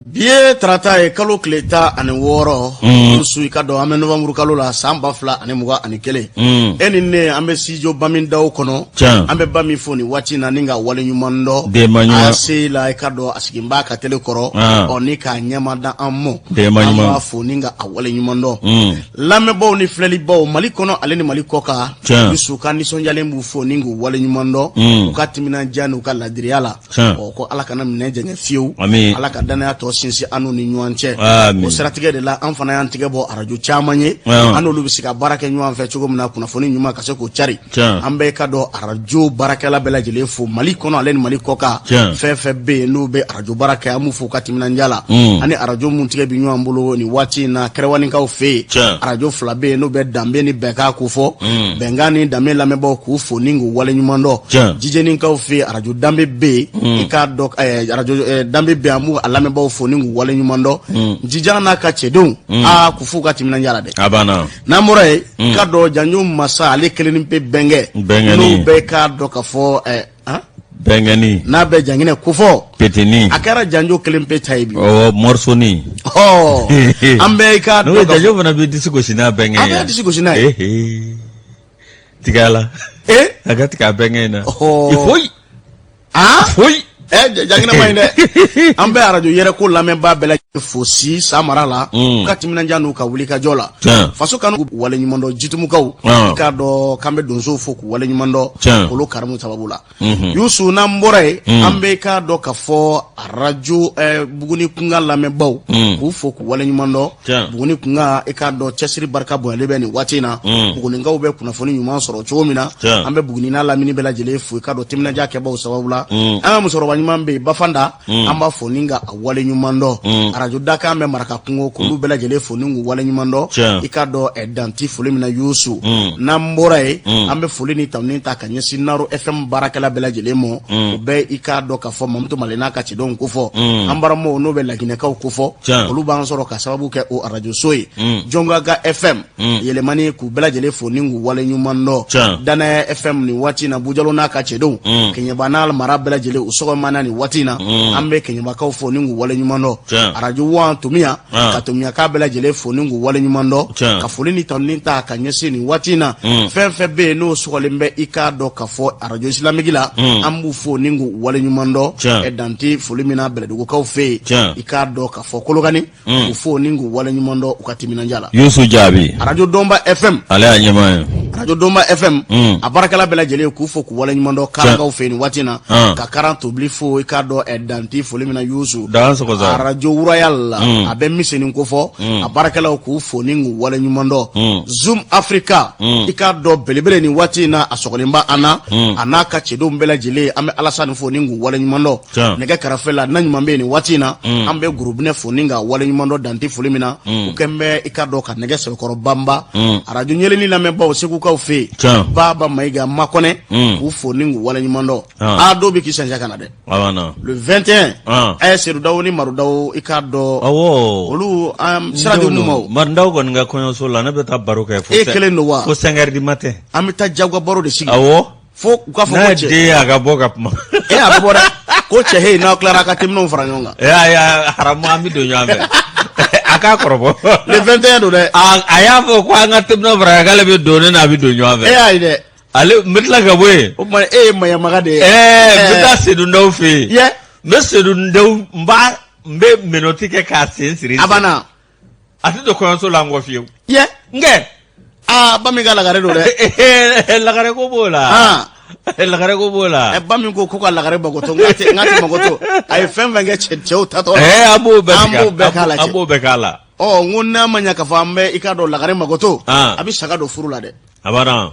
Bi ye tarata ye, kalo tile 16, Yusu, i ka dɔn an bɛ novembre kalo la, san 2021. E ni ne, an bɛ studio Bamindaw kɔnɔ. An bɛ ba min fo nin waati na ni ka wale ɲuman dɔn AAC la, i ka dɔn a sigi b'a ka télé kɔrɔ, ɔ ni k'a ɲɛma da an mɔ, an b'a fo ni ka a wale ɲuman dɔn. Lamɛnbaaw ni filɛlibaw, Mali kɔnɔ ale ni Mali kɔkan, Yusu ka nisɔndiyalen b'u fo ni k'u wale ɲuman dɔn u ka timinandiya n'u ka ladiriya la. Ɔ ko Ala kana minɛ jɛngɛ fiyewu, Ala ka danaya tɔ sinsin an n'u ni ɲɔgɔn cɛ. O siratigɛ de la, an fana y'an tigɛ bɔ arajo caman ye, an n'olu bɛ se ka baara kɛ ɲɔgɔn fɛ cogo min na, kunnafoni ɲuman ka se k'o cari. An bɛ ka dɔn arajo baarakɛla bɛɛ lajɛlen fo, Mali kɔnɔ ale ni Mali kɔkan. Fɛn fɛn bɛ yen n'u bɛ arajo baara kɛ, an b'u fo u ka timinandiya la. Ani arajo mun tigɛ bɛ ɲɔgɔn bolo nin waati in na, Kɛrɛwanikaw fɛ yen, arajo fila bɛ yen n'u bɛ danbe ni bɛnkan ko fɔ, bɛnkan ni danbe lamɛnbaaw k'u fo ni k'u wale ɲuman dɔn. Jijenikaw fɛ yen, arajo danbe bɛ yen, i k'a dɔn arajo danbe bɛ yen, an b'u a lamɛnbaaw fo ni k'u wale ɲuman dɔn. Jijan n'a ka cɛdenw, aa, k'u f'u ka timinandiya la dɛ. A banna. N'an bɔra yen, k'a dɔn janjo masa ale kelen ni pe bɛnkɛ, n'o bɛɛ k'a dɔn ka fɔ han? Bɛnkɛni. N'a bɛ janginɛ kofɔ. Petini. A kɛra janjo kelen pe ta ye bi. Ɔwɔ, mɔrisoni. Ɔ, an bɛɛ k'a dɔn. N'o ye janjo fana bɛ disi gosi n'a bɛnkɛ ye. A bɛ disi gosi n'a ye. Tigɛ a la. Ee. A ka tigɛ a bɛnkɛ in na. Foyi. Aa. Foyi. Janginɛ ma ɲi dɛ. An bɛ arajo yɛrɛ ko lamɛnbaa bɛɛ lajɛlen fo si samara la, u ka timinandiya n'u ka wulikajɔ la. Faso kanu wale ɲuman dɔn, jitumukaw, i k'a dɔn k'an bɛ donsow fo k'u wale ɲuman dɔn olu karamu sababu la. Yusu, n'an bɔra yen, an bɛ k'a dɔn ka fɔ arajo Buguni kunkan lamɛnbaaw k'u fo k'u wale ɲuman dɔn. Buguni kunkan, i k'a dɔn cɛsiri barika bonyalen bɛ nin waati in na, Bugunikaw bɛ kunnafoni ɲuman sɔrɔ cogo min na. An bɛ Buguni n'a lamini bɛɛ lajɛlen fo, i k'a dɔn timinandiya kɛbaw sababu la. An ka musokɔrɔba ɲuman bɛ yen, Bafanda, an b'a fo ni ka a wale ɲuman dɔn. Arajo dakan bɛ maraka kungo, k'olu bɛɛ lajɛlen fo ni k'u wale ɲuman dɔn, i k'a dɔn danti foli min na. Yusu, n'an bɔra yen, an bɛ foli ni tanuni ta ka ɲɛsin Naro FM baarakɛla bɛɛ lajɛlen ma. O bɛɛ, i k'a dɔn k'a fɔ Mamutu Male n'a ka cɛdenw kofɔ, an baramow n'o bɛ Laginɛkaw kofɔ, olu b'an sɔrɔ ka sababu kɛ o arajoso ye. Jɔnkaga FM yɛlɛmani, k'u bɛɛ lajɛlen fo ni k'u wale ɲuman dɔn. Danaya FM nin waati in na, Bujalo n'a ka cɛdenw, Kɛɲɛba n'a mara bɛɛ lajɛlen, u sɔgɔma na nin waati in na, an bɛ Kɛɲɛbakaw fo ni k'u wale ɲuman dɔn. Arajo wan Tomiya, ka Tomiyaka bɛɛ lajɛlen fo ni k'u wale ɲuman dɔn, ka foli ni tanuni ta ka ɲɛsin nin waati in na, fɛn fɛn bɛ yen n'o sɔgɔlen bɛ, i k'a dɔn ka fɔ arajo islamique la, an b'u fo ni k'u wale ɲuman dɔn, dante foli min na Bɛlɛdugukaw fɛ yen, i k'a dɔn ka fɔ Kolokani, k'u fo ni k'u wale ɲuman dɔn u ka timinandiya la. Yusu Jaabi. Arajo Dɔnba FM. Ale y'a ɲɛmaa ye. Arajo Dɔnba FM a baarakɛla bɛɛ lajɛlen, k'u fo k'u wale ɲuman dɔn Karankaw fɛ yen nin waati in na, ka Karan tobili fo, i k'a dɔn dante foli min na. Yusu, arajo Wuraya la, a bɛ Miseni kofɔ, a baarakɛlaw k'u fo ni k'u wale ɲuman dɔn. Zoom Africa, i k'a dɔn belebele nin waati in na, a sɔgɔlen bɛ an na, a n'a ka cɛdenw bɛɛ lajɛlen, an bɛ Alasani fo ni k'u wale ɲuman dɔn. Nɛgɛ karafe la, na ɲuman bɛ yen nin waati in na, an bɛ Gurubinɛ fo ni ka wale ɲuman dɔn dante foli min na, u kɛn bɛ, i k'a dɔn, ka nɛgɛ sɛbɛkɔrɔ banba. Arajo ɲɛlɛni lamɛnbaaw Segukaw fɛ yen, Baba Mayiga Makɔnɛ, k'u fo ni k'u wale ɲuman dɔn. Aa, dɔw bɛ k'i sanjɛ ka na dɛ. Le 21, Sedu Dawo ni Madu Dawo, i k'a dɔn olu sira di minnu ma o. Madu Dawo kɔni ka kɔɲɔso la, ne bɛ taa baro kɛ. E kelen don wa? Fo 5 heures du matin. An bɛ taa jagoya baro de sigi. Awɔ. Fo u k'a fɔ ko cɛ den a ka bɔ ka kuma. E, a bɛ bɔ dɛ, ko cɛ he, n'aw tilara, ka teminɛw fara ɲɔgɔn kan. Ee, ayi, haramu, an bɛ don ɲɔgɔn fɛ. A k'a kɔrɔbɔ. Le 21 don dɛ. A y'a fɔ ko an ka teminɛw fara k'ale bɛ don, ne n'a bɛ don ɲɔgɔn fɛ. E y'a ye dɛ. Ale n bɛ tila ka bɔ yen. O tuma e ye maɲamaga de ye. Ɛɛ, n bɛ taa Sedu Ndaw fɛ yen. Yɛ. N bɛ Sedu Ndaw, n b'a n bɛ menottes kɛ k'a sen siri. A banna. A tɛ don kɔɲɔso la n kɔ fiyewu. Yɛ. N kɛ. Aa, ba min ka lagare don dɛ. Lagare ko b'o la. Lagare ko b'o la. Ɛ, ba min ko ka lagare magoto, n k'a tɛ magoto, a ye fɛn fɛn kɛ cɛw tatɔ la. Ɛɛ, an b'o bɛɛ an b'o bɛɛ k'a la. An b'o bɛɛ k'a la. Ɔ, n ko n'a ma ɲɛ k'a fɔ an bɛ, i k'a dɔn, lagare magoto, a bɛ saga don furu la dɛ. A banna.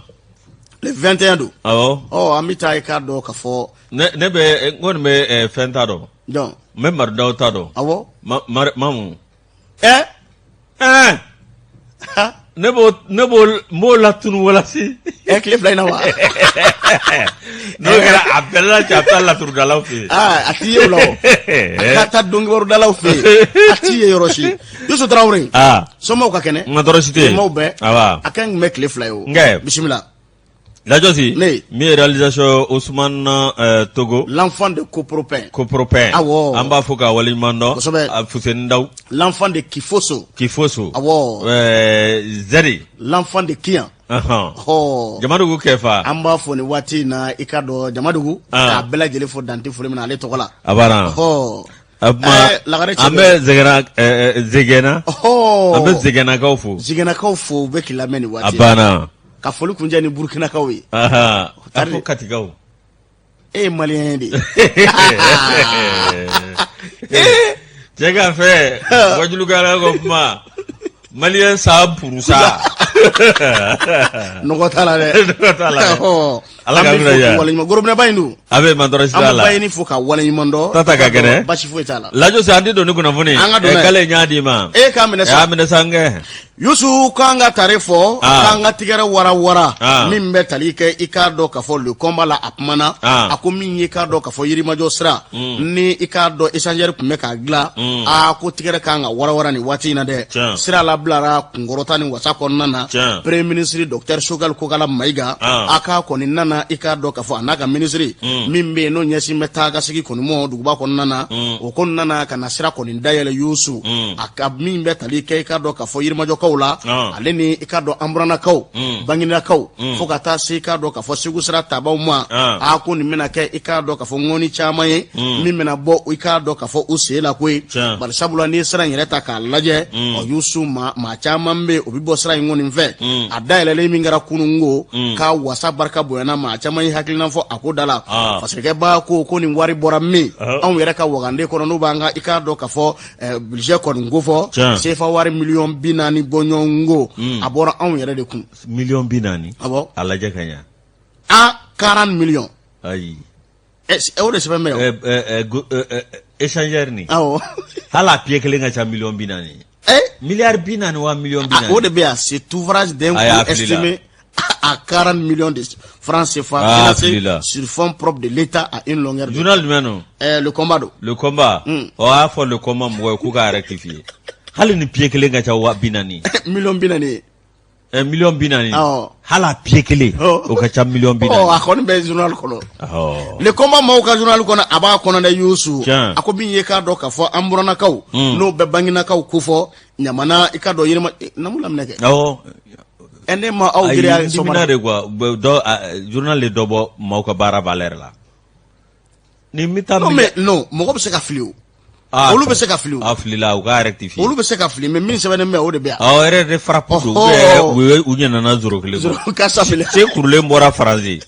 Le 21 don. Awɔ. Ɔ, an bɛ taa, i k'a dɔn k'a fɔ. Ne bɛ n kɔni bɛ fɛn ta dɔn. Jɔn? N bɛ Madu Daw ta dɔn. Awɔ. Mamu. Ɛ. Ɛɛ. Ne b'o n b'o latunu walasi. Ɛ, tile 2 in na wa? N'o kɛra, a bɛɛ la cɛ, a bɛ taa laturudalaw fɛ yen. Aa, a t'i ye o la o. A ka taa donkibarudalaw fɛ yen, a t'i ye yɔrɔ si. Yusu Tarawele. Aa. Somɔgɔw ka kɛnɛ? N ka tɔɔrɔ si tɛ yen. Denbaw bɛɛ? Awa. A kɛ kun bɛ tile 2 ye o. Nkɛ. Bisimila. Lajɔsi Ne. Min ye réalisation Ousmane Togo. L'enfant de Copropin. Copropin. Awɔ. An b'a fo k'a waleɲuman dɔn. Kosɛbɛ. A Fuseni Daw. L'enfant de Kifoso. Kifoso. Awɔ. Zɛri. L'enfant de Kiyan. Ɔ. Jamadugu Kɛfa. An b'a fɔ nin waati in na, i ka dɔn Jamadugu, Ah. k'a bɛɛ lajɛlen fo dante foli min na ale tɔgɔ la. A banna. Ɔ. A kuma Lagare cɛ an bɛ Zɛgɛnna Zɛgɛnna. Ɔhɔ. An bɛ Zɛgɛnnakaw fo. Zɛgɛnnakaw fo, u bɛ k'i lamɛn nin A waati in na. banna. Ka foli kuncɛ ni Burukinakaw ye. A Tari- fo Katikaw. E ye malien de ye. Cɛ ka fɛ wajulukɛla ko kuma malien 100%. Nɔgɔ t'a la dɛ. Nɔgɔ t'a la dɛ. Ɔhɔ. Ala An ka bɛ minɛ fo ja. k'u waleɲuman gorobinɛba in dun. A bɛ man tɔɔrɔ si An t'a bɛ la. Bayini fo ka waleɲuman dɔn. Tata ka kɛnɛ. Basi foyi t'a la. Lajɔsi an tɛ don ni kunnafoni. An ka don n'a ye. K'ale ɲ'a d'i ma. E k'a minɛ sa. Y'a minɛ sa n kɛ. Yusu, k'an ka tare fɔ, k'an ka tigɛrɛ wara wara min bɛ tali kɛ, i k'a dɔn k'a fɔ Le Combat la, a kumana, a ko min ye, i k'a dɔn k'a fɔ Yirimajɔ sira ni i k'a dɔn échangeur tun bɛ k'a dilan, a ko tigɛrɛ kan ka wara wara nin waati in na dɛ. Sira labilara kunkɔrɔta ni wasa kɔnɔna na. Premier ministre docteur Choguel Kokala Mayiga, a k'a kɔni nana, i k'a dɔn k'a fɔ a n'a ka ministre min bɛ yen n'o ɲɛsin bɛ taa ka segin kɔni mɔ duguba kɔnɔna na, o ko nana ka na sira kɔni dayɛlɛ. Yusu, a ka min bɛ tali kɛ, i k'a dɔn k'a fɔ Yirimajɔkaw la, ale ni i k'a dɔn Anburanakaw, Banginakaw, fo ka taa se i k'a dɔn k'a fɔ Segu sira tabaw ma, a ko nin bɛna kɛ, i k'a dɔn k'a fɔ ŋɔni caman ye min bɛna bɔ, i k'a dɔn k'a fɔ u sen la koyi. Bari sabula n'i ye sira in yɛrɛ ta k'a lajɛ, ɔ Yusu, maa caman bɛ yen, o bɛ bɔ sira in kɔni fɛ. A dayɛlɛlen min kɛra kununko, k'a wasa barika bonyana, maa caman ye hakilina fɔ a ko da la. Fasirikɛba ko nin wari bɔra min? Anw yɛrɛ ka wagande kɔnɔ, n'o b'an ka, i k'a dɔn k'a fɔ budget kɔni ko fɔ, sefa wari miliyɔn 40 bɔɲɔgɔnko, a bɔra anw yɛrɛ de kun. Miliyɔn 40? Awɔ. A lajɛ ka ɲa. A 40 millions. Ayi. O de sɛbɛn bɛ yan. Échangeur nin. Awɔ. Hali a pied kelen ka ca miliyɔn 40 ye. Miliyari 40 wa miliyɔn 40. O de bɛ yan. Cet ouvrage d'un coût estimé à 40 millions de francs CFA, financé sur fonds propres de l'État, à une longueur de Journal jumɛn don? Le Combat don. Le Combat. Ɔ, a y'a fɔ Le Combat mɔgɔ ye k'u k'a rectifier. Hali ni pied kelen ka ca wa 40. Miliyɔn 40 ye. Miliyɔn 40. Awɔ. Hali a pied kelen. O ka ca miliyɔn 40. Ɔ, a kɔni bɛ journal kɔnɔ. Le Combat maaw ka journal kɔnɔ, a b'a kɔnɔ dɛ, Yusu. A ko min ye, k'a dɔn k'a fɔ an buranakaw, n'o bɛ Banginakaw kofɔ Ɲamana, i k'a dɔn Yirima namu laminɛ kɛ. Awɔ. Ɛ, ne ma aw giriya. Ayi, n dimina de quoi. Dɔ journal de dɔ bɔ maaw ka baara valeur la. Nin bɛ taa. Non mais non, mɔgɔ bɛ se ka fili o. Olu bɛ se ka fili o. A filila, u k'a rectifier. Olu bɛ se ka fili, mais min sɛbɛnnen bɛ, o de bɛ yan. Awɔ, erreur de frappe don. Ou u ɲinɛna zéro kelen kɔ. Ka sa fili. Se kurulen bɔra Faransi.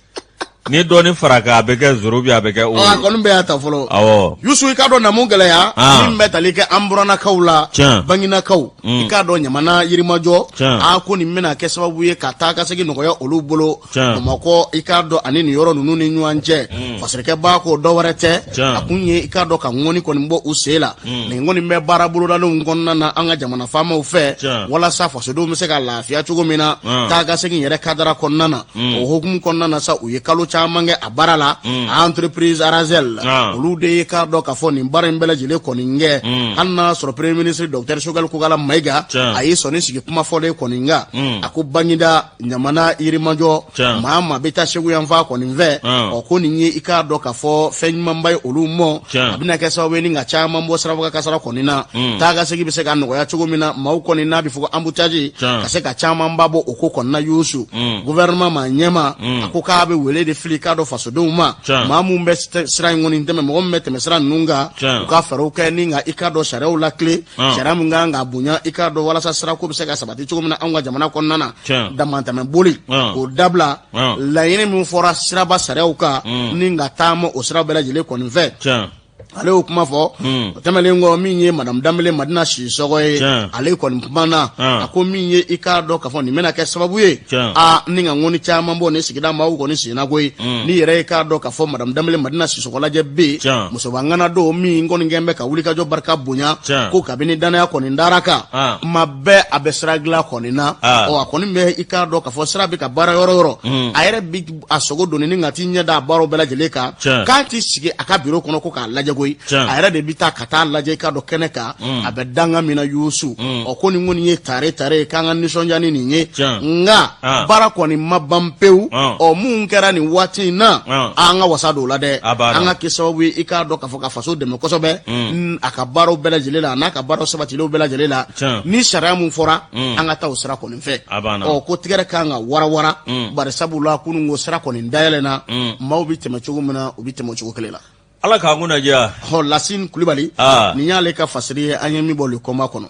Ni dɔɔnin fara kan, a bɛ kɛ zéro bi, a bɛ kɛ o. A kɔni bɛ y'a ta fɔlɔ. Awɔ. Yusu, i k'a dɔn namu gɛlɛya min bɛ tali kɛ an buranakaw la, Banginakaw, i k'a dɔn Ɲamana, Yirimajɔ, a ko nin bɛna kɛ sababu ye ka taa ka segin nɔgɔya olu bolo Bamakɔ, i k'a dɔn ani nin yɔrɔ ninnu ni ɲɔgɔn cɛ. Fasirikɛba ko dɔ wɛrɛ tɛ, a kun ye, i k'a dɔn, ka ŋɔni kɔni bɔ u sen la. Nin kɔni bɛ baara bolodalenw kɔnɔna na an ka jamana faamaw fɛ, walasa fasodenw bɛ se ka lafiya cogo min na taa ka segin yɛrɛ kadara kɔnɔna na. O hukumu kɔnɔna na sa, u ye kalo caman kɛ a baara la. Entreprise Arazel, olu de ye, k'a dɔn k'a fɔ nin baara in bɛɛ lajɛlen kɔni kɛ. Hali n'a sɔrɔ premier ministre docteur Choguel Kokala Mayiga, a ye sɔnni sigi kuma fɔlen kɔni kan, a ko Banginda, Ɲamana, Yirimajɔ, maa maa bɛ taa Segu yanfan kɔni fɛ, ɔ ko nin ye, i k'a dɔn k'a fɔ fɛn ɲumanba ye olu mɔ. A bɛna kɛ sababu ye ni ka caman bɔ sirabaga kasara kɔni na, taa ka segin bɛ se ka nɔgɔya cogo min na, maaw kɔni n'a bɛ fɔ ko embouteillage, ka se ka camanba bɔ o ko kɔni na. Yusu, gouvernement maa ɲɛma, a ko k'a bɛ wele de fili, k'a dɔn fasodenw ma, maa mun bɛ sira in kɔni tɛmɛ, mɔgɔ min bɛ tɛmɛ sira ninnu kan, u ka fɛɛrɛw kɛ ni ka, i k'a dɔn, sariyaw lakile, sariya min kan ka bonya, i k'a dɔn, walasa sirako bɛ se ka sabati cogo min na anw ka jamana kɔnɔna na. Damatɛmɛ boli, k'o dabila. Laɲini min fɔra siraba sariyaw kan, ni ka taama o sira bɛɛ lajɛlen kɔni fɛ, ale y'o kuma fɔ. O tɛmɛnen kɔ, min ye madame Danbele Madina Sisɔgɔ ye, ale kɔni kumana, a ko min ye, i k'a dɔn k'a fɔ nin bɛna kɛ sababu ye a ni ka ŋɔni caman bɔ nin sigida maaw kɔni senna koyi. N'i yɛrɛ ye, k'a dɔn k'a fɔ madame Danbele Madina Sisɔgɔ lajɛ bɛ yen, musoba ŋana don min kɔni kɛn bɛ ka wulikajɔ barika bonya, ko kabini danaya kɔni dara kan, kuma bɛɛ a bɛ sira dilan kɔni na. Ɔ, a kɔni bɛ, i k'a dɔn k'a fɔ sira bɛ ka baara yɔrɔ yɔrɔ, a yɛrɛ bi a sogo doni ni ka t'i ɲɛ da a baaraw bɛɛ lajɛlen kan, k'a t'i sigi a ka biro kɔnɔ ko k'a lajɛ. koyi, a yɛrɛ de bɛ taa ka taa lajɛ i k'a dɔn kɛnɛ kan a bɛ danga min na Yusu. Ɔ ko nin kɔni ye tare tare ye, k'an ka nisɔndiya ni nin ye, nka baara kɔni ma ban pewu. Ɔ mun kɛra nin waati in na, an ka wasa don o la dɛ, an ka kɛ sababu ye i k'a dɔn k'a fɔ ka faso dɛmɛ kosɛbɛ a ka baaraw bɛɛ lajɛlen la, a n'a ka baaraw sabatilenw bɛɛ lajɛlen la. Ni sariya mun fɔra, an ka taa o sira kɔni fɛ. Ɔ ko tigɛrɛ kan ka warawara, bari sabu la kunun ko sira kɔni dayɛlɛnna, maaw bɛ tɛmɛ cogo min na, u bɛ tɛmɛ o cogo kelen la. Ala k'an kunna diya. Ɔ Lasine Kulibali, nin y'ale ka fasiri ye an ye min bɔ Le Combat kɔnɔ.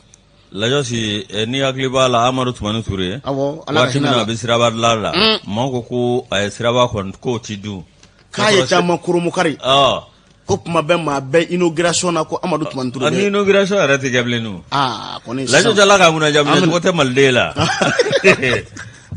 Lajɔsi, n'i hakili b'a la, Amadu Tumani Ture, awɔ, Ala ka waati min na a bɛ siraba dilan la, maaw ko ko a ye siraba kɔni k'o ti dun. K'a ye caman kurumukari. Ko kuma bɛɛ maa bɛɛ inauguration na ko Amadu Tumani Ture. Ni inauguration yɛrɛ tɛ kɛ bilen dun. Aa kɔni sisan. Lajɔsi, Ala k'an kunna diya, minɛcogo tɛ maliden la.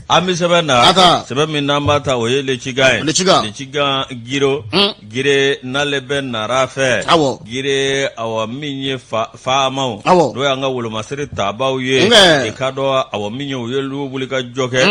An bɛ sɛbɛn na, sɛbɛn min n'an b'a ta, o ye Le Cikan ye. Le Cikan. Le Cikan, Giro. Gire n'ale bɛ Nara fɛ. Awɔ. Gire, awa, min ye faamaw. Awɔ. N'o y'an ka wolomasiri tabaw ye. Nkɛ. I k'a dɔn, awa, min ye u ye wuli ka jɔ kɛ.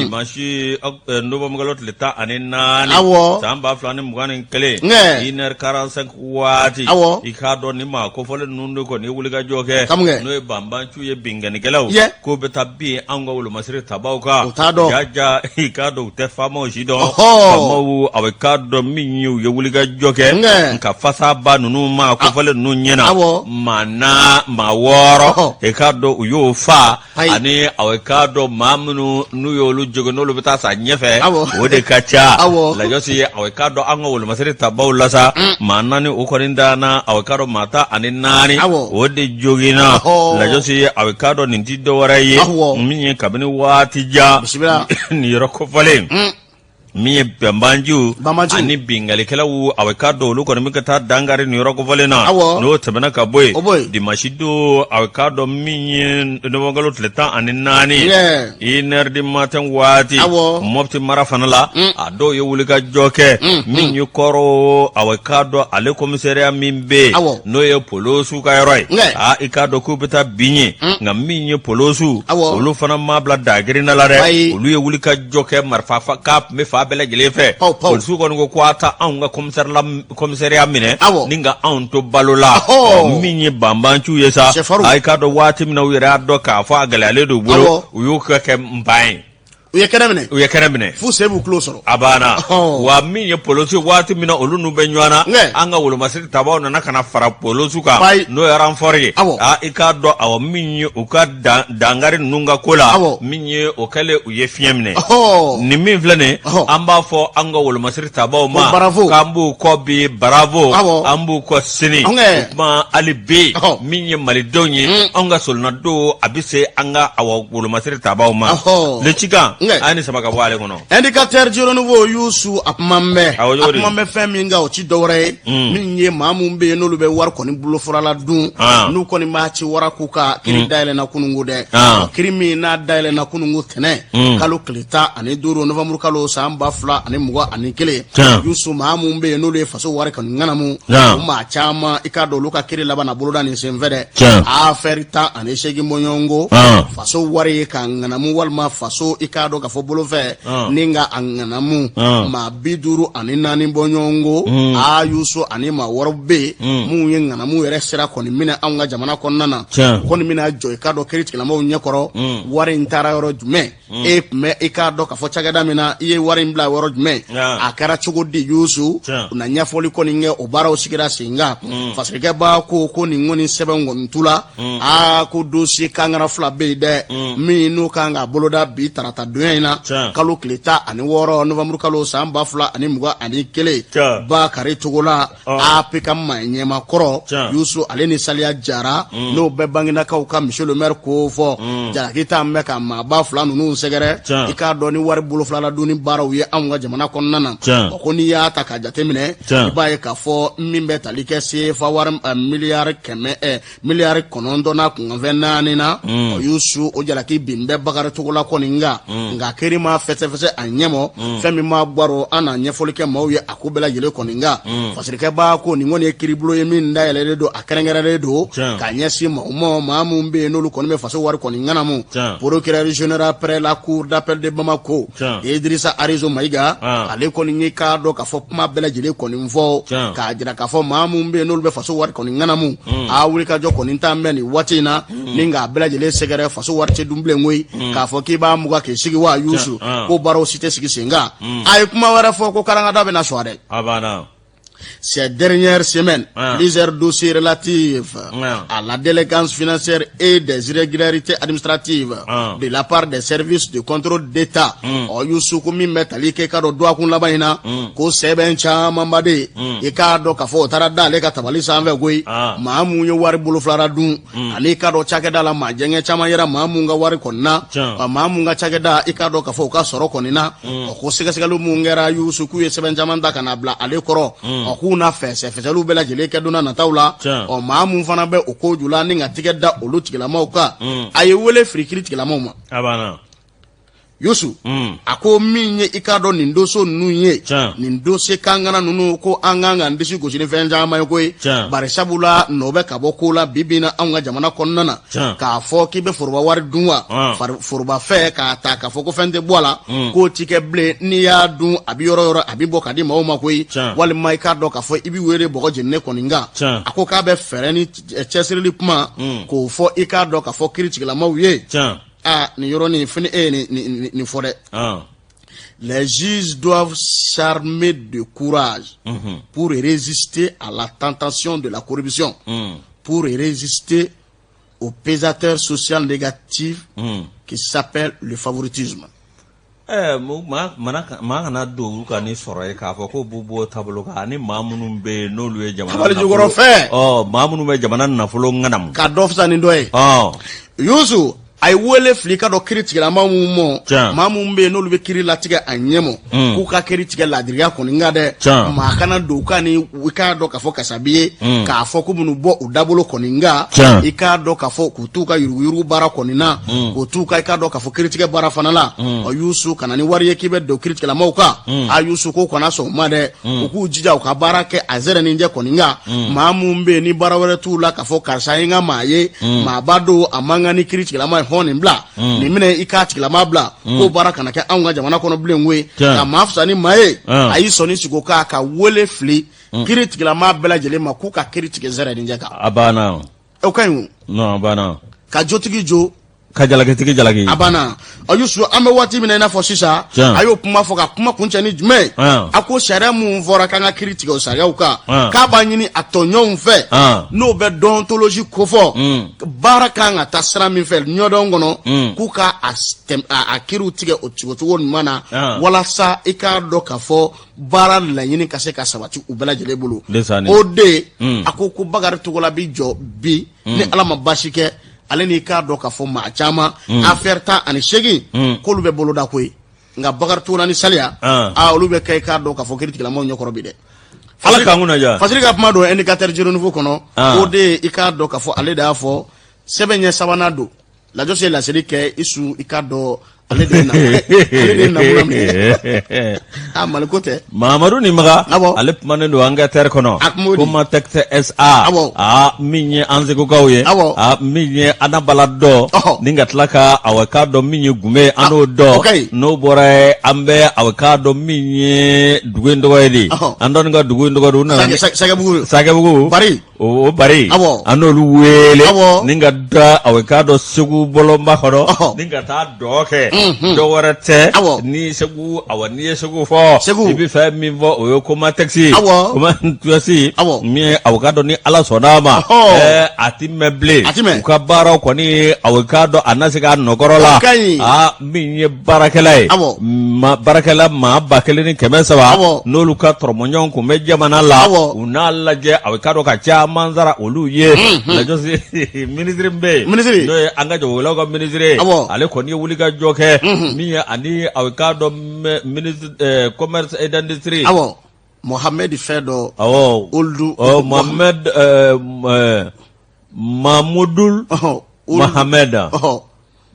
Dimanche novembre kalo tile 14. Awɔ. San 2021. Nkɛ. 1h45 waati. Awɔ. I k'a dɔn ni maa kofɔlen ninnu de kɔni ye wuli ka jɔ kɛ. Ka mun kɛ? N'o ye banbanciw ye, binkannikɛlaw. Yɛ. K'o bɛ taa bin anw ka wolomasiri tabaw kan. U t'a dɔn. Ja ja, i k'a dɔn u tɛ faamaw si dɔn. Ɔhɔ. Faamaw, a bɛ k'a dɔn min ye u ye wuli ka jɔ kɛ. Nkɛ. Nka fasaba ninnu maa kofɔlen ninnu ɲɛna. Awɔ. Maa na maa 6. Ɔhɔ. I k'a dɔn u y'o fa. Ayi. Ani a bɛ k'a dɔn maa minnu n'u y'olu jogin, n'olu bɛ taa sa ɲɛfɛ. Awɔ. O de ka ca. Awɔ. Lajɔsi, a bɛ k'a dɔn an ka wolomasiri tabaw la sa, maa 4 o kɔni danna, a bɛ k'a dɔn maa 14. Awɔ. O de joginna. Ɔhɔ. Lajɔsi, a bɛ k'a dɔn nin ti dɔwɛrɛ ye. Awɔ. Min ye kabini waati jan. Bisimila. Nin yɔrɔ kofɔlen. Min ye banbanciw Banbanciw. ani binkannikɛlaw, a bɛ k'a dɔn olu kɔni bɛ ka taa dankari nin yɔrɔ kofɔlen na. Awɔ. N'o tɛmɛna ka bɔ yen. O bɔ yen. Dimanche don, a bɛ k'a dɔn min ye novembre kalo tile 14. Yɛ. 1h du matin waati. Awɔ. Mɔpti mara fana la. A dɔw ye wulikajɔ kɛ. Min ye kɔrɔ, a bɛ k'a dɔn ale commissariat min bɛ yen. Awɔ. N'o ye polosiw ka yɔrɔ ye. Nkɛ. Aa, i k'a dɔn k'u bɛ taa bin yen. Nka min ye polosiw. Awɔ. Olu fana ma bila dagirinda la dɛ. Ayi. Olu ye wulikajɔ kɛ marifa fa k'a tun bɛ fan bɛɛ lajɛlen fɛ. Pawu, pawu. Polisiw kɔni ko ko a ta anw ka commissariat minɛ. Awɔ. Ni ka anw to balo la. Ɔhɔ. Ɔ, min ye banbanciw ye sa. Sɛfarinw. A i k'a dɔn waati min na u yɛrɛ y'a dɔn k'a fɔ a gɛlɛyalen don u bolo. Awɔ. U y'u kɛ npan ye. U ye kɛnɛ minɛ. U ye kɛnɛ minɛ. F'u sen b'u tulo sɔrɔ. A banna. Ɔhɔ. Wa min ye polosiw, waati min na olu n'u bɛ ɲɔgɔn na. Nkɛ. An ka wolomasiri tabaw nana ka na fara polosiw kan. Bayi. N'o ye renfort ye. Awɔ. Aa, i k'a dɔn, awɔ, min ye u ka dankari ninnu ka ko la. Awɔ. Min ye o kɛlen, u ye fiɲɛ minɛ. Ɔhɔ. Nin min filɛ nin ye, Ɔhɔ. an b'a fɔ an ka wolomasiri tabaw ma. Ko bravo. K'an b'u kɔ bi, bravo. Awɔ. An b'u kɔ sini. Ɔnkɛ. O tuma hali bi. Ɔhɔ. Min ye malidenw ye, anw ka solonadon a bɛ se an ka, awɔ, wolomasiri tabaw ma. Ɔhɔ. Le Cikan, Nkɛ. an ye nin sama ka bɔ ale kɔnɔ. Indicateur du Renouveau, Yusu, a kuma bɛ. Awɔ, cogo A di? kuma bɛ fɛn min kan, o ti dɔwɛrɛ ye. Min ye maa mun bɛ yen n'olu bɛ wari kɔni bolofara dun. Ah. N'u kɔni b'a ci waraku ka kiri dayɛlɛnna kunungo dɛ. Ah. Kiri min n'a dayɛlɛnna kunungo tɛnɛ. Kalo tile 15 novembre kalo san 2021. Tiɲɛ. Yusu, maa mun bɛ yen n'olu ye faso wari kɔni ŋanamu. Ah. O maa caman, i k'a dɔn olu ka kiri laban na boloda nin senfɛ dɛ. Tiɲɛ. Affaire 18 bɔɲɔgɔnko. Ah. Faso wari ye ka ŋanamu walima faso, i k'a dɔn k'a fɔ bolofɛ Ah. ni ka a ŋanamu. Ah. Maa 54 bɔɲɔgɔnko. Aa Yusu, ani maa wɛrɛw bɛ yen minnu ye ŋanamu yɛrɛ sira kɔni minɛ anw ka jamana kɔnɔna na. Tiɲɛ. O kɔni bɛna jɔ i k'a dɔn kiri tigilamɔgɔw ɲɛkɔrɔ. Wari in taara yɔrɔ jumɛn? E tun bɛ i k'a dɔn k'a fɔ cakɛda min na, i ye wari in bila yɔrɔ jumɛn? Ah. A kɛra cogo di, Yusu? Tiɲɛ. U na ɲɛfɔli kɔni kɛ, o baaraw sigira sen kan. Fasirikɛba ko ko nin kɔni sɛbɛn kɔni tula. Aa, ko dossier kankara 2 bɛ yen dɛ, min n'o kan ka boloda bi tarata donya in na. Tiɲɛ. Kalo tile 16 novembre kalo san 2021. Tiɲɛ. Bakari Togola, APK maa ɲɛmaa kɔrɔ. Tiɲɛ. Yusu, ale ni Saliya Jara, n'o bɛɛ Banginakaw ka monsieur le maire ko fɔ, jalaki t'an bɛ ka maaba 2 ninnu sɛgɛrɛ. Tiɲɛ. I k'a dɔn ni wari bolofila dunni baaraw ye anw ka jamana kɔnɔna na. Tiɲɛ. Ɔ, ko n'i y'a ta k'a jateminɛ, Tiɲɛ. i b'a ye k'a fɔ min bɛ tali kɛ CFA wari miliyari kɛmɛ miliyari kɔnɔntɔn n'a kunkanfɛn naani na. Ɔ Yusu, o jalaki bin bɛ Bakari Togola kɔni kan. Nka kiri ma fɛsɛfɛsɛ a ɲɛmɔ fɛn min ma baro an na ɲɛfɔli kɛ maaw ye a ko bɛɛ lajɛlen kɔni kan. Fasirikɛbaa ko nin kɔni ye kiribulon ye min dayɛlɛlen don, a kɛrɛnkɛrɛnlen don ka ɲɛsin maaw ma, maa minnu bɛ yen n'olu kɔni bɛ faso wari kɔni ŋanamu. Procureur général près la cour d'appel de Bamako, Idrissa Arizo Maïga, ale kɔni ye k'a dɔn k'a fɔ kuma bɛɛ lajɛlen kɔni fɔ k'a jira k'a fɔ maa minnu bɛ yen n'olu bɛ faso wari kɔni ŋanamu, a wulikajɔ kɔni t'an bɛ nin waati in na ni k'a bɛɛ lajɛlen sɛgɛrɛ. Faso wari tɛ dun bilen koyi, k'a fɔ k'i b'a muga k'i sigi wa Yusu, ko baaraw si tɛ sigi sen kan. A ye kuma wɛrɛ fɔ ko karangada bɛna sɔrɔ dɛ. A banna. Ces dernières semaines, plusieurs dossiers relatifs à la délinquance financière et des irrégularités administratives de la part des services de contrôle d'État. Ɔ Yusu, ko min bɛ tali kɛ, i k'a dɔn dɔgɔkun laban in na, ko sɛbɛn camanba de ye, i k'a dɔn k'a fɔ o taara da ale ka tabali sanfɛ koyi. Maa mun ye wari bolo filara dun, ani i k'a dɔn cakɛda la maa jɛngɛ caman yera maa mun ka wari kɔni na, maa mun ka cakɛda, i k'a dɔn k'a fɔ u ka sɔrɔ kɔni na. Ɔ ko sɛgɛsɛgɛli mun kɛra Yusu, k'u ye sɛbɛn caman ta ka na bila ale kɔrɔ. Ɔ k'u na fɛsɛfɛsɛliw bɛɛ lajɛlen kɛ don n'a nataw la. Ɔ maa mun fana bɛ o ko ju la ni ka tigɛ da olu tigilamaw kan, a ye wele fili kiri tigilamaw ma. A banna. Yusu, a ko min ye i k'a dɔn nin dossier ninnu ye, nin dossier kankana ninnu, ko an kan k'an disi gosi ni fɛn caman ye koyi, bari sabula nɔ bɛ ka bɔ ko la bi bi in na anw ka jamana kɔnɔna na. K'a fɔ k'i bɛ foroba wari dun wa foroba fɛ k'a ta k'a fɔ ko fɛn tɛ bɔ a la, k'o ti kɛ bilen. N'i y'a dun, a bɛ yɔrɔ yɔrɔ a bɛ bɔ ka di maaw ma koyi, walima i k'a dɔn k'a fɔ i bɛ wele bɔgɔ jeninen kɔni kan. A ko k'a bɛ fɛɛrɛ ni cɛsirili kuma k'o fɔ i k'a dɔn k'a fɔ kiri tigilamaw ye. Aa, nin yɔrɔnin fini e ye nin fɔ dɛ. Les juges doivent s'armer de courage pour résister à la tentation de la corruption, pour résister au pesanteur social négatif qui s'appelle le favoritisme. Maa kana don olu ka ni sɔrɔ ye k'a fɔ ko b'u b'o taabolo kan, ani maa minnu bɛ yen n'olu ye jamana Tabali jukɔrɔ fɛn. Ɔ maa minnu bɛ jamana nafolo ŋanamu. Ka dɔ fisa ni dɔ ye. Yusu, a ye wele fili ka dɔ kiri tigilama mun mɔ, maa mun bɛ yen n'olu bɛ kiri latigɛ a ɲɛmɔ, k'u ka kiri tigɛ laadiriya kɔni kan dɛ. Maa kana don u ka ni i k'a dɔn k'a fɔ kasabi ye, k'a fɔ ko minnu bɔ u dabolo kɔni kan, i k'a dɔn k'a fɔ k'u t'u ka yuruguyurugu baara kɔni na, k'u t'u ka i k'a dɔn k'a fɔ kiritigɛ baara fana la. Ɔ Yusu, ka na ni wari ye k'i bɛ don kiritigɛlamaw kan, a Yusu, k'o kana sɔn o ma dɛ. U k'u jija u ka baara kɛ a zɛrɛninjɛ kɔni kan. Maa mun bɛ yen ni baara wɛrɛ t'u la k'a fɔ karisa ye n ka maa ye, maaba don, a man kan ni kiritigɛlama ye, hɔn nin bila, nin minɛ, i k'a tigilama bila, k'o baara kana kɛ anw ka jamana kɔnɔ bilen koyi, ka maa fisa ni maa ye. A y'i sɔnni sigi o kan ka wele fili kiri tigilama bɛɛ lajɛlen ma k'u ka kiri tigɛ zɛrɛninjɛ kan. A banna. O ka ɲi o. Non, a banna. Ka jotigi jo. Ka jalakitigi jalaki. A banna. Ɔ Yusu, an bɛ waati min na i n'a fɔ sisan, a y'o kuma fɔ ka kuma kuncɛ ni jumɛn ye? A ko sariya mun fɔra k'an ka kiri tigɛ o sariyaw kan, k'a b'a ɲini a tɔɲɔgɔnw fɛ, n'o bɛ déontologie kofɔ, baara kan ka taa sira min fɛ ɲɔdɔn kɔnɔ, k'u ka a kiriw tigɛ o cogo ɲuman na, walasa i k'a dɔn k'a fɔ baara laɲini ka se ka sabati u bɛɛ lajɛlen bolo. O de a ko ko Bakari Togola bi jɔ bi, ni Ala ma baasi kɛ, ale n'i k'a dɔn k'a fɔ maa caman, affaire 18, k'olu bɛ boloda koyi. Nka Bakari Togola ni Saliya, aa, olu bɛ kɛ i k'a dɔn k'a fɔ kiritigɛlamaw ɲɛkɔrɔ bi dɛ. Ala k'an kunna diya. Fasiri ka kuma don Indicateur du Renouveau kɔnɔ. O de ye i k'a dɔn k'a fɔ ale de y'a fɔ, sɛbɛn ɲɛ sabanan don. Lajɔsi ye laseli kɛ isu, i k'a dɔn ale de ye namuna minɛ. A Mali ko tɛ. Mamadu ni Maga, ale kumanen don enquêteur kɔnɔ. A kuma o di. Comatex SA. Aa, min ye an segukaw ye. Aa, min ye anabala dɔ. Ni ka tila ka awa k'a dɔn min ye gume, an n'o dɔn. O ka ɲi. N'o bɔra yen, an bɛ awa k'a dɔn min ye dugu in tɔgɔ ye di. An dɔnni ka dugu in tɔgɔ di, u nana ni- Sɛgɛbugu. Sɛgɛbugu. Bari. O bari. An n'olu wele. Ni ka da awa k'a dɔn Segu bɔlɔnba kɔnɔ. Ni ka taa dɔ kɛ. Dɔ wɛrɛ tɛ. Ni Segu, awa, n'i ye Segu fɔ. Segu. I bɛ fɛn min fɔ, o ye Comatex. Comatex. Min ye awa k'a dɔn ni Ala sɔnna a ma. Ɛɛ, a ti mɛn bilen. A ti mɛn. U ka baaraw kɔni, awa k'a dɔn a na se k'a nɔkɔrɔ la. O ka ɲi. Aa, min ye baarakɛla ye. Ma baarakɛla maa 1300. N'olu ka tɔrɔmɔɲɔgɔn kun bɛ jamana la. U n'a lajɛ a k'a dɔn ka caman sara olu ye. Lajɔsi minisiri min bɛ yen. Minisiri. N'o ye an ka jagokɛlaw ka minisiri ye. Ale kɔni ye wulikajɔ kɛ. Min ye ani a k'a dɔn ministre commerce et d'industrie. Awɔ. Mohamed fɛn dɔ. Awɔ. Olu. Ɔ Mohamed Mamudu Mohamed.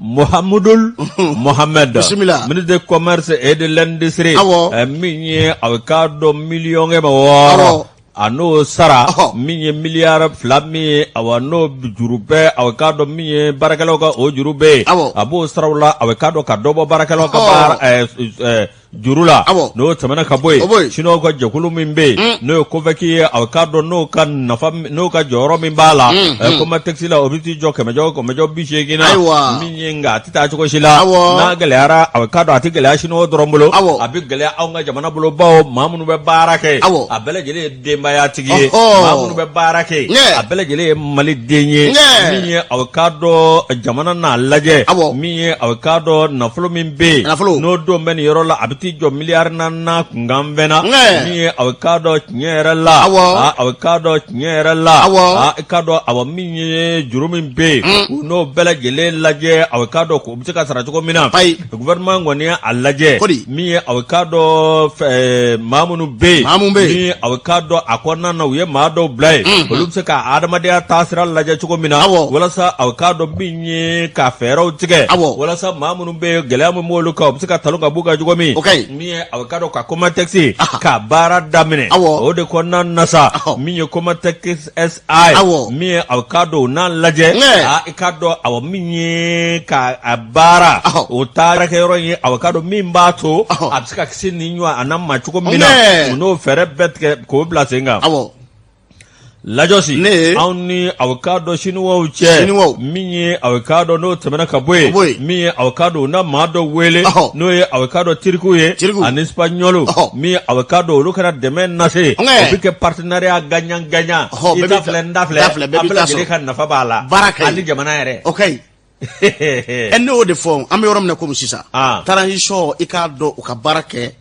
Mohamudul Mohamed Bisimila. ministre de commerce et de l'industrie Awɔ. Min ye a k'a dɔn miliyɔn 600 Awɔ. a n'o sara Ɔhɔ. min ye miliyari 2 min ye awa n'o juru bɛɛ a k'a dɔn min ye baarakɛlaw ka o juru bɛ yen Awɔ. a b'o sara u la a k'a dɔn ka dɔ bɔ baarakɛlaw ka Ɔhɔ. baara juru la Awɔ. n'o tɛmɛna ka bɔ O bɔ yen yen. siniwaw ka jɛkulu min bɛ yen n'o ye COVEC ye a k'a dɔn n'o ka nafa n'o ka jɔyɔrɔ min b'a la Comatex la o bɛ t'i jɔ kɛmɛjɔ kɛmɛjɔ 80 na Ayiwa. min ye nka a tɛ taa cogo si la Awɔ. n'a gɛlɛyara a k'a dɔn a tɛ gɛlɛya siniwaw dɔrɔn bolo Awɔ. a bɛ gɛlɛya anw ka jamana bolo bawo maa minnu bɛ baara kɛ Awɔ. a bɛɛ lajɛlen ye denbaya tigi ye Ɔhɔ. maa minnu bɛ baara kɛ Ɲɛ. a bɛɛ lajɛlen ye maliden ye Ɲɛ. min ye a k'a dɔn jamana n'a lajɛ Awɔ. min ye a k'a dɔn nafolo min bɛ yen Nafolo. n'o don bɛ nin yɔrɔ la a bɛ t'i jɔ miliyari 4 na kunkanfɛn na Ɲɛ. min ye a k'a dɔn tiɲɛ yɛrɛ la Awɔ. A k'a dɔn tiɲɛ yɛrɛ la Awɔ. I k'a dɔn awa min ye juru min bɛ yen u n'o bɛɛ lajɛlen lajɛ a k'a dɔn k'o bɛ se ka sara cogo min na Ayi. gouvernement kɔni ye a lajɛ Kodi. min ye a k'a dɔn maa minnu bɛ yen Maa minnu bɛ yen. ni a k'a dɔn a kɔnɔna na u ye maa dɔw bila yen olu bɛ se ka adamadenya taasira lajɛ cogo min na Awɔ. walasa a k'a dɔn min ye ka fɛɛrɛw tigɛ Awɔ. walasa maa minnu bɛ yen gɛlɛya min b'olu kan u bɛ se ka talon ka b'u kan cogo min O ka ɲi. min ye a k'a dɔn ka Comatex ka baara daminɛ Awɔ. o de kɔnɔna na sa Awɔ. min ye Comatex SA Awɔ. min ye a k'a dɔn u n'a lajɛ Ŋɛ. a i k'a dɔn awɔ min ye ka a baara Ɔhɔ. o baarakɛyɔrɔ ye a k'a dɔn min b'a to Ɔhɔ. a bɛ se ka kisi nin ɲɔgɔn a na ma cogo min na Ŋɛ. u n'o fɛɛrɛ bɛɛ tigɛ k'o bila sen kan Awɔ. lajɔsi Ne. anw ni a k'a dɔn siniwaw cɛ Siniwaw. min ye a k'a dɔn n'o tɛmɛna ka bɔ Ka bɔ yen yen. min ye a k'a dɔn u na maa dɔ wele Ɔhɔ. n'o ye a k'a dɔn tirikiw ye Tirikiw. ani espagnol Ɔhɔ. min ye a k'a dɔn olu kana dɛmɛ lase Ŋɛ. o bɛ kɛ partenariat gagnant gagnant Ɔhɔ, i bɛɛ ta b'i ta- filɛ n ta filɛ ta filɛ, bɛɛ an b'i bɛɛ ta lajɛlen sɔrɔ. ka nafa b'a la Baara ka ɲi. ani jamana yɛrɛ O ka ɲi. Ɛ ne y'o de fɔ an bɛ yɔrɔ min na komi sisan. Ah. Transition i k'a dɔn u ka baara kɛ.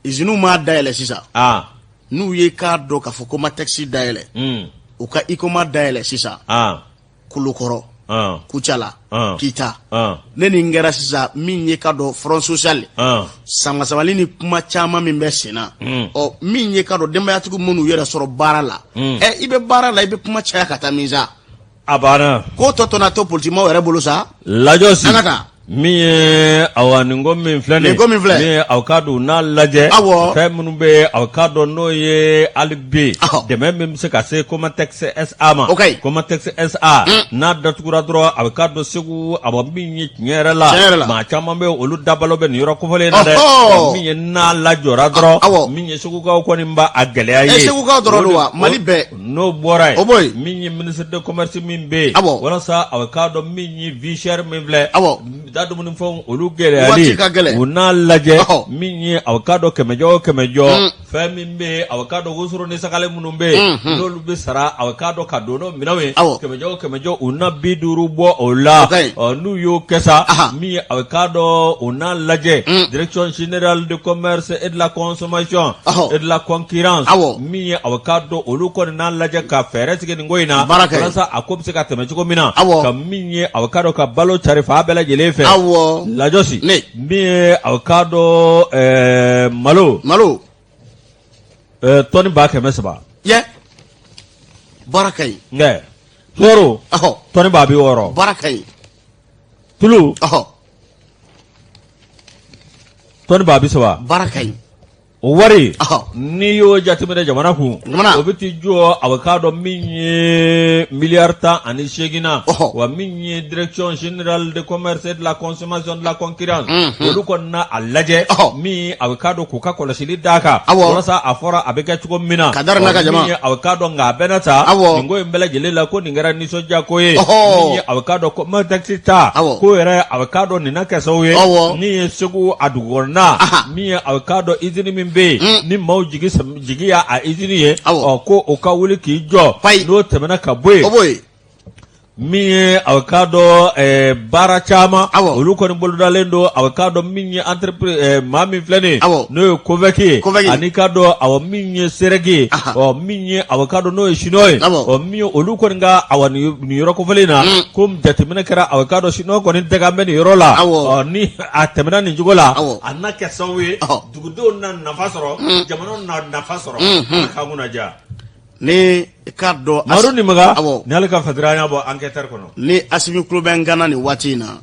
Usines m'a dayɛlɛ sisan. N'u ye k'a dɔn k'a fɔ Comatex dayɛlɛ. U ka Huicoma dayɛlɛ sisan. Kulukɔrɔ. Kucala. Kita. Ne nin kɛra sisan min ye k'a dɔn front social. Sama samali ni kuma caman min bɛ sen na. Ɔ min ye k'a dɔn denbayatigi minnu yɛrɛ sɔrɔ baara la. Ɛ i bɛ baara la i bɛ kuma caya ka taa min sa. A banna. Ko tɔ tɔna to politikimaw yɛrɛ bolo sa. Lajɔsi. An ka taa. Min ye awa nin ko min filɛ nin Nin ko min filɛ. min ye aw k'a dɔn n'a lajɛ. Awɔ. Fɛn minnu bɛ yen aw k'a dɔn n'o ye hali bi. Ɔhɔ. Dɛmɛ min bɛ se ka se Comatex SA ma. O ka ɲi. Comatex SA. N'a datugura dɔrɔn a bɛ k'a dɔn Segu awa min ye tiɲɛ yɛrɛ la. Tiɲɛ yɛrɛ la. Maa caman bɛ yen olu dabalo bɛ nin yɔrɔ kofɔlen in na dɛ. Ɔhɔ. Min ye n'a lajɔra dɔrɔn. Awɔ. Min ye Segukaw kɔni b'a a gɛlɛya ye. Ɛ Segukaw dɔrɔn don wa Mali bɛɛ. N'o bɔra yen O bɔ yen. min ye ministre de commerce min bɛ yen Awɔ. walasa a bɛ k'a dɔn min ye vie chère min filɛ Awɔ. da dumunifɛnw olu gɛlɛyali Waati ka gɛlɛn. u n'a lajɛ Ɔhɔ. min ye a bɛ k'a dɔn kɛmɛjɔ o kɛmɛjɔ fɛn min bɛ yen a bɛ k'a dɔn wosoro ni sagale minnu bɛ yen n'olu bɛ sara a bɛ k'a dɔn ka don n'o minɛnw ye Awɔ. kɛmɛjɔ o kɛmɛjɔ u na 50 bɔ o la O ka ɲi. ɔ n'u y'o kɛ sa Aha. min ye a bɛ k'a dɔn u n'a lajɛ direction générale de commerce et de la consommation Ɔhɔ. et de la concurrence Awɔ. min ye a bɛ k'a dɔn olu kɔni n'a lajɛ ka fɛɛrɛ tigɛ nin ko in na Baara kɛ. walasa a ko bɛ se ka tɛmɛ cogo min na Awɔ. ka min ye a bɛ k'a dɔn ka balo cari fan bɛɛ lajɛlen fɛ Awɔ. lajɔsi Ne. min ye a bɛ k'a dɔn malo Malo. tɔni 300,000 Yɛ. Baara ka ɲi. Nka sukaro Ɔhɔ. tɔni 60,000 Baara ka ɲi. tulu Ɔhɔ. tɔni 30,000 Baara ka ɲi. O wari Ɔhɔ. n'i y'o jateminɛ jamana kun Jamana. o bɛ t'i jɔ a bɛ k'a dɔn min ye miliyari 18 na Ɔhɔ. wa min ye direction générale de commerce et de la consommation de la concurrence olu kɔni na a lajɛ Ɔhɔ. min a bɛ k'a dɔn k'u ka kɔlɔsili d'a kan Awɔ. walasa a fɔra a bɛ kɛ cogo min na Ka dari n'a ka Ɔ, jama. min ye a bɛ k'a dɔn nka a bɛɛ n'a ta Awɔ. nin ko in bɛɛ lajɛlen la ko nin kɛra nisɔndiya ko ye Ɔhɔ. min ye a bɛ k'a dɔn Comatex ta Awɔ. ko yɛrɛ a bɛ k'a dɔn nin na kɛ sababu ye Awɔ. min ye Segu a dugukɔnɔna Aha. min ye a bɛ k'a dɔn usine min bɛ yen ni maaw jigi jigi y'a a usine ye Awɔ. ɔ ko o ka wuli k'i jɔ Payi. n'o tɛmɛna ka bɔ yen O bɔ yen. min ye a bɛ k'a dɔn baara caman Awɔ. olu kɔni bolodalen don a bɛ k'a dɔn min ye entreprise maa min filɛ nin ye Awɔ. n'o ye COVEC ye COVEC. ani k'a dɔn awɔ min ye SEREC ye Aha. ɔ min ye a bɛ k'a dɔn n'o ye chinois ye Awɔ. ɔ min ye olu kɔni ka awa nin yɔrɔ kofɔlen in na ko jateminɛ kɛra a bɛ k'a dɔn chinois kɔni dɛgɛ bɛ nin yɔrɔ la Awɔ. ɔ ni a tɛmɛna nin cogo la Awɔ. a na kɛ sababu ye Ɔhɔ. dugudenw na nafa sɔrɔ jamana na nafa sɔrɔ Ala k'an kunna diya. Ni i k'a dɔn Madu Nimaga, awɔ, ni ale ka fatira an y'a bɔ enquêteur kɔnɔ. Ni Asimi tulo bɛ n kan na nin waati in na,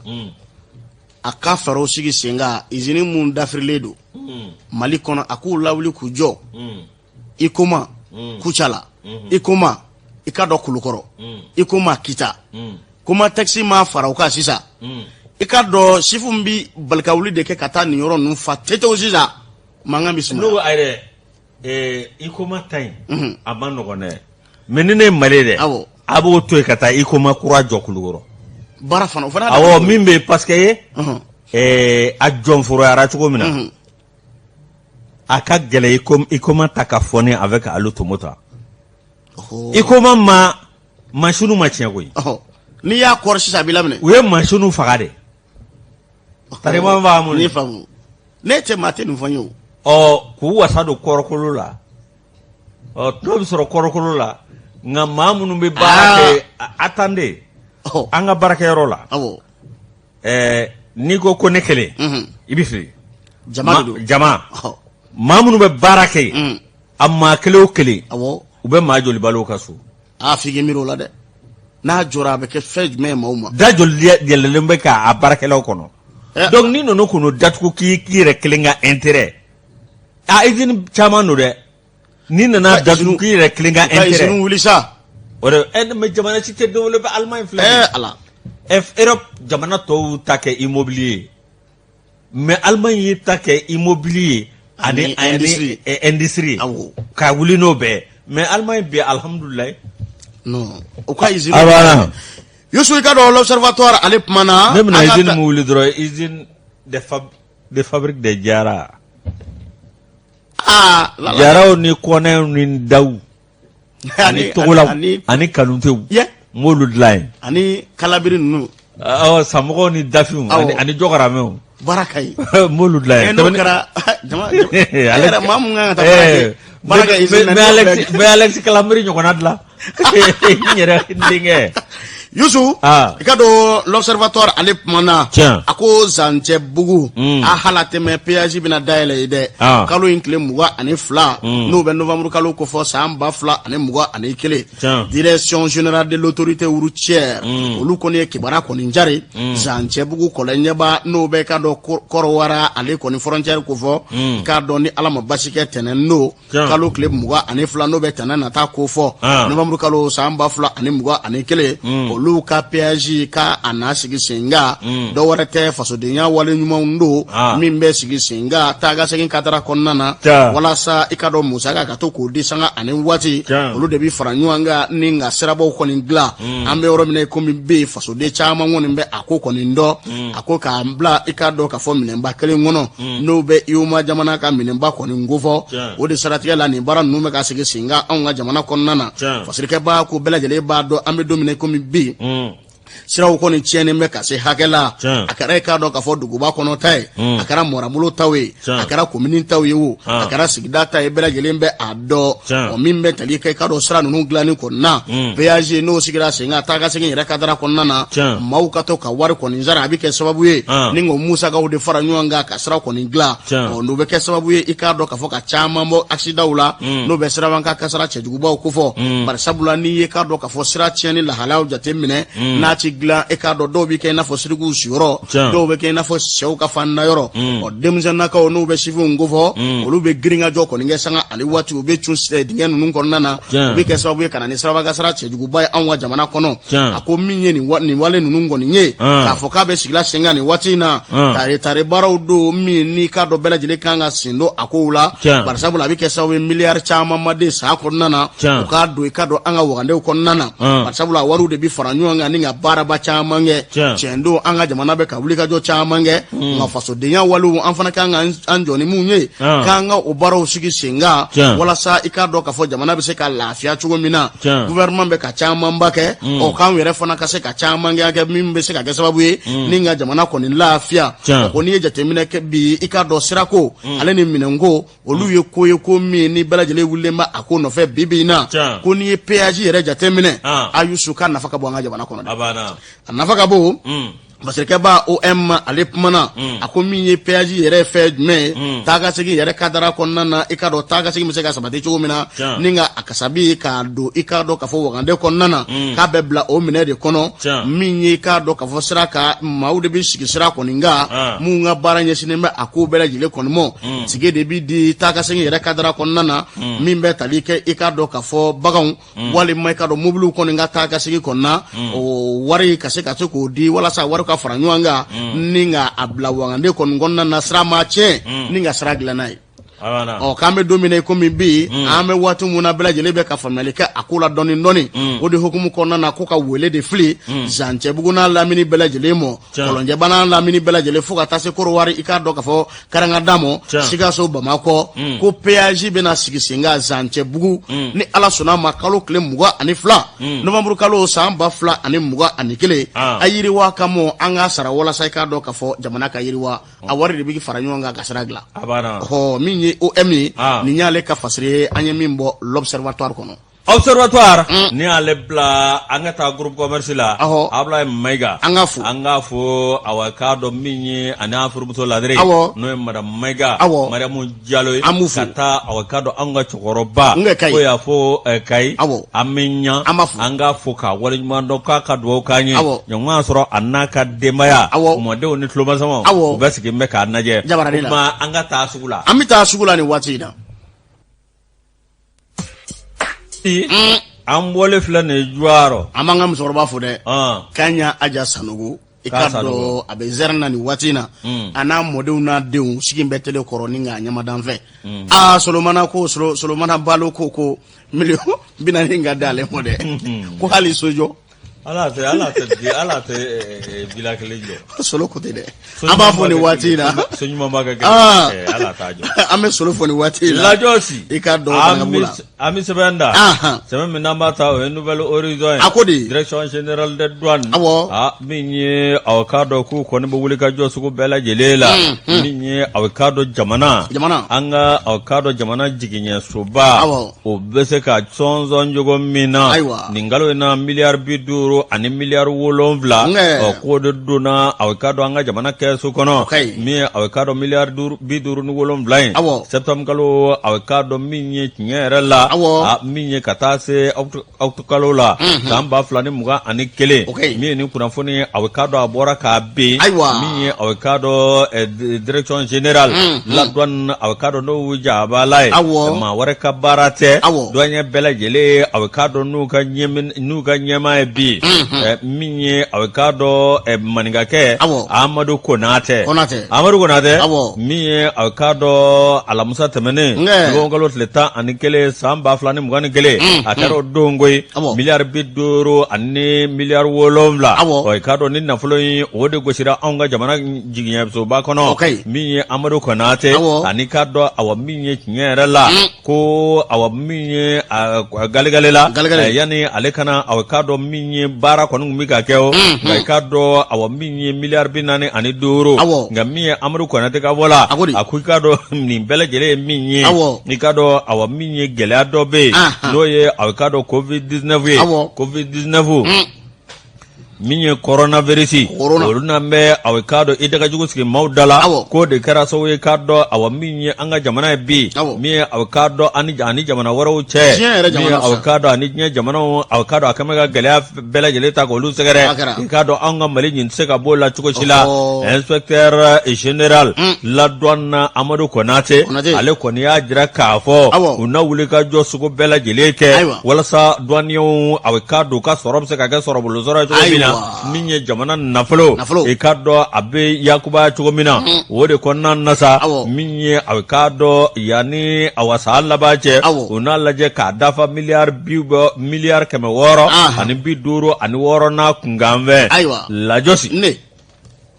a ka fɛɛrɛw sigi sen kan, izini mun dafirilen don Mali kɔnɔ, a k'u lawuli k'u jɔ. Huicoma Kucala, Huicoma i k'a dɔn Kulukɔrɔ, Huicoma Kita, Comatex ma fara o kan sisan. I k'a dɔn sifinw bɛ balikawuli de kɛ ka taa nin yɔrɔ ninnu fa tetew sisan, mankan bɛ sumaya. N'o a yɛrɛ Huicoma ta in, a ma nɔgɔn dɛ, mais ni ne ye Mali ye dɛ, a b'o to yen ka taa Huicoma kura jɔ Kulukɔrɔ. Baara fana o fana. Awɔ, min bɛ yen parce que a jɔnforoyara cogo min na, a ka gɛlɛn Huicoma ta ka fɔ ne avec alu tomo ta. Huicoma ma mansinw ma tiɲɛ koyi. N'i y'a kɔrɔ sisan, a b'i laminɛ. U ye mansinw faga de. Tarima b'a mun. Ne faamu, ne tɛ maa tɛ nin fɔ n ye o. Ɔ, k'u wasa don kɔrɔkolo la, ɔ, tɔnɔ bɛ sɔrɔ kɔrɔkolo la, nka maa minnu bɛ baara kɛ, attendez, an ka baarakɛyɔrɔ la, ɛɛ, n'i ko ko ne kelen, i bɛ fili. Jama de don. Jama, maa minnu bɛ baara kɛ yen, a maa kelen o kelen, u bɛ maa joli balo ka so? Aa, f'i k'i miiri o la dɛ. N'a jɔra, a bɛ kɛ fɛn jumɛn ye maaw ma? Da joli yɛlɛlen bɛ k'a baarakɛlaw kɔnɔ? Donc ni ninnu k'u datugu k'i yɛrɛ kelen ka intérêt, a usine caman don dɛ, n'i nana datugu k'i yɛrɛ kelen ka intérêt. Usine wuli sa. O de ɛ, mais jamana si tɛ développé. Allemagne filɛ. Ala. Europe jamana tɔw ta kɛ immobilier ye, mais Allemagne ye ta kɛ immobilier ye ani industrie, industrie ka wuli n'o bɛɛ. Mais Allemagne bi, alhamdulilayi. Non, o ka usine. A Youssou, i ka dɔn l'Observatoire ale kumana. Ne bɛna usine min wuli dɔrɔn, usine de fabrique de jara. Aa. Jaraw ni kɔnɛw ni daw ani togolaw ani kanutew, n b'olu dilan yen. Ani kalabiri ninnu. Awɔ, samɔgɔw ni dafinw ani jɔkaramɛw. Baara ka ɲi. N b'olu dilan yen. N'o kɛra jama yɛrɛ, maa mun kan ka taa baara kɛ, baara kɛ usine na. N bɛ Alex Kalambry ɲɔgɔnna dilan n yɛrɛ denkɛ. Youssou, i ka dɔn l'Observatoire ale kumana, a ko Zancɛbugu a hala tɛmɛ péage bɛna dayɛlɛ ye dɛ, kalo in tile 22, n'o bɛ novembre kalo kofɔ san 2021. Direction générale de l'autorité routière, olu kɔni ye kibaruya kɔni jari Zancɛbugu kɔlɔnjɛba, n'o bɛ ka dɔn Kɔrɔwara ale kɔni frontière kofɔ. K'a dɔn ni Ala ma basi kɛ, tɛnɛn don, kalo tile 22, n'o bɛ tɛnɛn nata ko fɔ, novembre kalo san 2021, olu ka péage ka a na sigi sen kan. Dɔ wɛrɛ tɛ, fasodenya wale ɲumanw don min bɛ sigi sen kan taa ka segin kadara kɔnɔna na, walasa i ka dɔn musaka ka to k'o di sanga ani waati. Olu de bɛ fara ɲɔgɔn kan ni ka sirabaw kɔni dilan. An bɛ yɔrɔ min na komi bɛ fasoden caman kɔni bɛ a ko kɔni dɔn. A ko k'an bila i k'a dɔn k'a fɔ minɛnba kelen kɔnɔ, n'o bɛ UEMOA jamana ka minɛnba kɔni kofɔ. O de siratigɛ la, nin baara ninnu bɛ ka sigi sen kan anw ka jamana kɔnɔna na. Fasirikɛba ko bɛɛ lajɛlen b'a dɔn, an bɛ don min na komi bi, siraw kɔni tiɲɛnen bɛ ka se hakɛ la. A kɛra i k'a dɔn k'a fɔ duguba kɔnɔ ta ye, a kɛra marabolo taw ye, a kɛra komini taw ye o, a kɛra sigida ta ye, bɛɛ lajɛlen bɛ a dɔn. O min bɛ tali kɛ i k'a dɔn sira ninnu dilanni kɔni na, péage n'o sigira sen kan, taa ka segin yɛrɛ kadara kɔnɔna na, maaw ka to ka wari kɔni sara, a bɛ kɛ sababu ye ni k'o musakaw de fara ɲɔgɔn kan ka sira kɔni dilan. Ɔ, n'o bɛ kɛ sababu ye i k'a dɔn k'a fɔ ka caman bɔ accidentw la, n'o bɛ siraban kan kasara cɛjugubaw kofɔ. Bari sabula n'i ye k'a dɔn k'a fɔ sira tiɲɛni lahalayaw jate minɛ, n'a ti dilan, e k'a dɔn dɔw bɛ kɛ i n'a fɔ sirikuw siyɔrɔ, dɔw bɛ kɛ i n'a fɔ sɛw ka fandayɔrɔ. Ɔ, denmisɛnninnakaw, n'u bɛ sifinw kofɔ, olu bɛ girinkajɔ kɔni kɛ sanga ani waati, u bɛ cun dingɛ ninnu kɔnɔna na, o bɛ kɛ sababu ye ka na ni siraba kasara cɛjuguba ye anw ka jamana kɔnɔ. A ko min ye nin wale ninnu kɔni ye, k'a fɔ k'a bɛ sigila sen kan nin waati in na, tare tare baaraw don min n'i k'a dɔn bɛɛ lajɛlen kan ka sen don a kow la. Bari sabula a bɛ kɛ sababu ye miliyari caman ma de san kɔnɔna na, u k'a don i k'a dɔn an ka wagandew kɔnɔna na. Bari sabula wariw de bɛ fara ɲɔgɔn kan ni ka baaraba caman kɛ. Tiɲɛ don, an ka jamana bɛ ka wulikajɔ caman kɛ, nka fasodenya walew, an fana kan ka an jɔ ni mun ye, k'an ka o baaraw sigi sen kan, walasa i k'a dɔn k'a fɔ jamana bɛ se ka lafiya cogo min na. Gouvernement bɛ ka camanba kɛ, ɔ, k'anw yɛrɛ fana ka se ka caman kɛ min bɛ se ka kɛ sababu ye ni ka jamana kɔni lafiya. Ko n'i ye jateminɛ kɛ bi, i k'a dɔn sirako ale ni minɛnko, olu ye ko ye ko min ni bɛɛ lajɛlen wulilen bɛ a ko nɔfɛ bi bi in na. Ko n'i ye péage yɛrɛ jateminɛ, Ayusu, k'a nafa ka bon an ka jamana kɔnɔ dɛ. A nafa ka bon. Fasirikɛba OM ale kumana a ko min ye péage yɛrɛ fɛ jumɛn ye taa ka segin yɛrɛ kadara kɔnɔna na i k'a dɔn taa ka segin bɛ se ka sabati cogo min na ni ka a kasabi k'a don i k'a dɔn k'a fɔ wagande kɔnɔna na k'a bɛ bila o minɛ de kɔnɔ min ye i k'a dɔn k'a fɔ sira kan maaw de bɛ sigi sira kɔni kan minnu ka baara ɲɛsinnen bɛ a ko bɛɛ lajɛlen kɔni ma tike de bɛ di taa ka segin yɛrɛ kadara kɔnɔna na min bɛ tali kɛ i k'a dɔn k'a fɔ baganw walima i k'a dɔn mobiliw kɔni ka taa ka segin kɔnɔna o wari ka se ka se k'o di walasa wari ka fara ɲɔgɔn kan ni ka a bila wagande kɔni kɔnɔna na sira ma tiɲɛ ni ka sira dilan n'a ye ɔ k'an bɛ don min na i komi bi an bɛ waati min na bɛɛ lajɛlen bɛ ka faamuyali kɛ a ko la dɔɔni dɔɔni o de hukumu kɔnɔna na ko ka wele de fili Zancɛbugu n'a lamini bɛɛ lajɛlen ma Kɔlɔnjɛba n'a lamini bɛɛ lajɛlen fo ka taa se Korowari i k'a dɔn k'a fɔ Karangada ma Sikaso Bamakɔ ko péage bɛna sigi sen kan Zancɛbugu ni Ala sɔnna a ma kalo tile 22 novembre kalo san 2021 a yiriwa kama an ka sara walasa i k'a dɔn k'a fɔ jamana ka yiriwa a wari de bɛ fara ɲɔgɔn kan ka sira dilan ɔ min ye OM ye nin y'ale ka fasiri ye an ye min bɔ l'Observatoire kɔnɔ Observatoire ni y'ale bila an ka taa groupe commerce la Abulaye Mayiga an k'a fo an k'a fo awa k'a dɔn min ye ani an furumuso ladiri n'o ye madame Mayiga Mariamu Jalo ye an b'u fo ka taa awa k'a dɔn anw ka cɛkɔrɔba ko y'a fɔ Kayi an bɛ ɲa an b'a fo an k'a fo k'a waleɲuman dɔn k'a ka dugawu k'an ye ɲɔgɔn y'a sɔrɔ a n'a ka denbaya mɔdenw ni tulomasamaw u bɛɛ sigilen bɛ k'a lajɛ an ka taa sugu la an bɛ taa sugu la nin waati in na An bɔlen filɛ nin ye Juwaro an b'an ka musokɔrɔba fo dɛ Kaɲa Aja Sanogo i k'a dɔn a bɛ zɛrɛn na nin waati in na a n'a mɔdenw n'a denw sigi bɛ tele kɔrɔ ni k'a ɲamadan fɛ aa Solomana ko Solomana Balo ko miliyɔn 40 ka d'ale ma dɛ ko hali sojɔ Ala tɛ ala tɛ ala tɛ villa kelen jɔ solo ko tɛ dɛ an b'a fɔ nin waati in na so ɲumanba ka kɛ ala t'a jɔ an bɛ solo fo nin waati in na lajɔsi i k'a dɔn an bɛ sɛbɛn da sɛbɛn min n'an b'a ta o ye Nouvel Horizon ye a ko di direction générale des douanes awɔ min ye aw k'a dɔn k'u kɔni bɛ wuli ka jɔ sugu bɛɛ lajɛlen la min ye aw k'a dɔn jamana jamana an ka aw k'a dɔn jamana jigiɲɛsoba o bɛ se ka sɔnsɔn cogo min na ayiwa nin kalo in na miliyari 50 ani miliyari 7 ɔ k'o de donna aw k'a dɔn an ka jamana kɛsu kɔnɔ min ye aw k'a dɔn miliyari 57 in septembre kalo aw k'a dɔn min ye tiɲɛ yɛrɛ la awɔ min ye ka taa se août kalo la san 2021 min ye nin kunnafoni aw k'a dɔn a bɔra k'a bin ayiwa min ye aw k'a dɔn direction générale la douane aw k'a dɔn n'o jabala ye awɔ maa wɛrɛ ka baara tɛ awɔ douanier bɛɛ lajɛlen aw k'a dɔn n'u ka n'u ka ɲɛmaa ye bi min ye aw k'a dɔn maninkakɛ awɔ Amadu Konatɛ Konatɛ Amadu Konatɛ awɔ min ye aw k'a dɔn alamisa tɛmɛnen novembre kalo tile 11 san 2021 a kɛra o don koyi miliyari 50 ani miliyari 7 awɔ i k'a dɔn ni nafolo in o de gosira anw ka jamana jigiɲɛsoba kɔnɔ min ye Amadu Konatɛ ani k'a dɔn awa min ye tiɲɛ yɛrɛ la ko awa min ye galegale la yanni ale ka na aw k'a dɔn min ye baara kɔni tun bɛ ka kɛ o nka i k'a dɔn awa min ye miliyari 45 nka min ye Amadu Konatɛ ka fɔ la a ko i k'a dɔn nin bɛɛ lajɛlen ye min ye i k'a dɔn awa min ye gɛlɛya dɔ bɛ yen n'o ye aw k'a dɔn covid 19 ye covid 19 min ye coronavirus olu n'an bɛ aw k'a dɔn i dagajugu sigi maaw da la k'o de kɛra sababu ye k'a dɔn awa min ye an ka jamana ye bi min ye aw k'a dɔn ani jamana wɛrɛw cɛ min ye aw k'a dɔn ani diɲɛ jamanaw aw k'a dɔn a kɛlen bɛ ka gɛlɛya bɛɛ lajɛlen ta k'olu sɛgɛrɛ i k'a dɔn anw ka Mali ɲin tɛ se ka b'o la cogo si la inspecteur général la douane Amadu Konatɛ ale kɔni y'a jira k'a fɔ u na wuli ka jɔ sugu bɛɛ lajɛlen kɛ walasa douaniers aw k'a dɔn u ka sɔrɔ bɛ se ka kɛ sɔrɔbolo sɔrɔ ye cogo min na min ye jamana nafolo i k'a dɔn a bɛ yakubaya cogo min na o de kɔnɔna na sa min ye aw k'a dɔn yanni awa san laban cɛ u n'a lajɛ k'a dafa miliyari bi bɔ miliyari 656 n'a kunkanfɛn ayiwa lajɔsi ne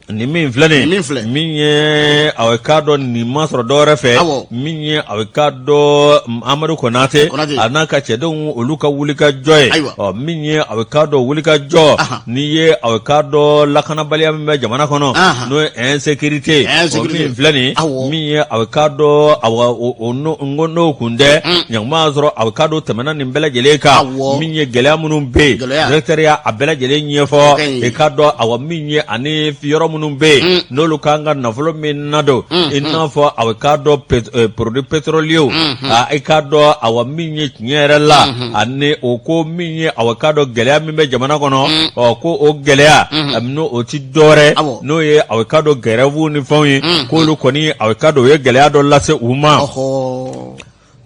Nin min filɛ nin min filɛ min ye aw k'a dɔn nin ma sɔrɔ dɔwɛrɛ fɛ min ye aw k'a dɔn Amadu Konate a n'a ka cɛdenw olu ka wulikajɔ ye ɔ min ye aw k'a dɔn wulikajɔ n'i ye aw k'a dɔn lakanabaliya min bɛ jamana kɔnɔ n'o ye insécurité o min filɛ nin min ye aw k'a dɔn n ko n'o kun tɛ ɲakuma y'a sɔrɔ aw k'a dɔn tɛmɛna nin bɛɛ lajɛlen kan min ye gɛlɛya minnu bɛ yen directeur y'a bɛɛ lajɛlen ɲɛfɔ i k'a dɔn awa min ye ani yɔrɔ minnu bɛ yen n'olu kan ka nafolo min nadon i n'a fɔ aw k'a dɔn produit pétrolier i k'a dɔn awa min ye tiɲɛ yɛrɛ la ani o ko min ye aw k'a dɔn gɛlɛya min bɛ jamana kɔnɔ ɔ ko o gɛlɛya n'o o ti dɔwɛrɛ n'o ye aw k'a dɔn grève ni fɛnw ye k'olu kɔni aw k'a dɔn o ye gɛlɛya dɔ lase u ma.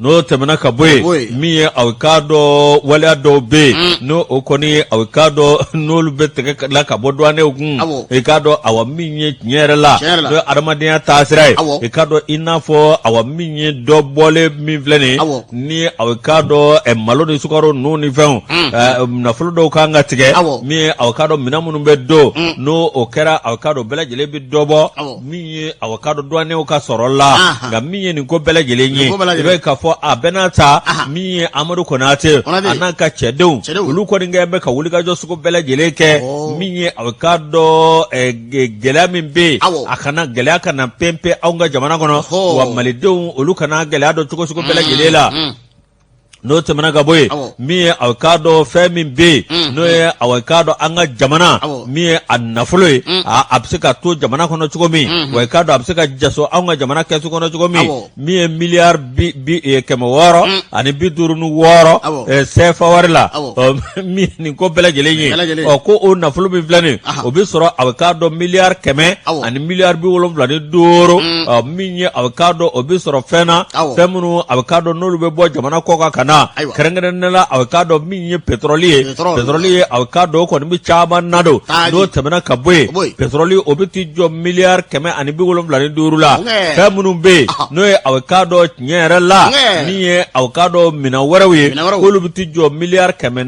N'o tɛmɛna ka bɔ yen min ye aw k'a dɔn waleya dɔw bɛ yen n'o o kɔni aw k'a dɔn n'olu bɛ tigɛ la ka bɔ douaniers kun i k'a dɔn awa min ye tiɲɛ yɛrɛ la n'o ye adamadenya taasira ye i k'a dɔn i n'a fɔ awa min ye dɔ bɔlen min filɛ nin ye ni aw k'a dɔn malo ni sukaro ninnu ni fɛnw nafolo dɔw kan ka tigɛ min ye aw k'a dɔn minɛn minnu bɛ don n'o o kɛra aw k'a dɔn bɛɛ lajɛlen bɛ dɔ bɔ min ye aw k'a dɔn douaniers ka sɔrɔ la nka min ye nin ko bɛɛ lajɛlen ye i bɛ k'a fɔ a bɛɛ n'a ta min ye Amadu Konate a n'a ka cɛdenw olu kɔni kɛ bɛ ka wulikajɔ sugu bɛɛ lajɛlen kɛ min ye aw k'a dɔn gɛlɛya min bɛ yen a kana gɛlɛya kana pɛnpɛn anw ka jamana kɔnɔ wa malidenw olu kana gɛlɛya dɔn cogo sugu bɛɛ lajɛlen la. N'o tɛmɛna ka bɔ yen min ye aw k'a dɔn fɛn min bɛ yen n'o ye aw k'a dɔn an ka jamana min ye a nafolo ye a bɛ se ka to jamana kɔnɔ cogo min wa i k'a dɔn a bɛ se ka jaso anw ka jamana kɛsu kɔnɔ cogo min min ye miliyari 656 CFA wari la min nin ko bɛɛ lajɛlen ye ɔ ko o nafolo min filɛ nin o bɛ sɔrɔ aw k'a dɔn miliyari 100 ani miliyari 75 min ye aw k'a dɔn o bɛ sɔrɔ fɛn na fɛn minnu aw k'a dɔn n'olu bɛ bɔ jamana kɔkan ka na kɛrɛnkɛrɛnnen la aw k'a dɔn min ye pétrole ye pétrole ye aw k'a dɔn o kɔni bɛ caman nadon n'o tɛmɛna ka bɔ yen pétrole o bɛ t'i jɔ miliyari 175 la fɛn minnu bɛ yen n'o ye aw k'a dɔn tiɲɛ yɛrɛ la min ye aw k'a dɔn minɛn wɛrɛw ye k'olu bɛ t'i jɔ miliyari 481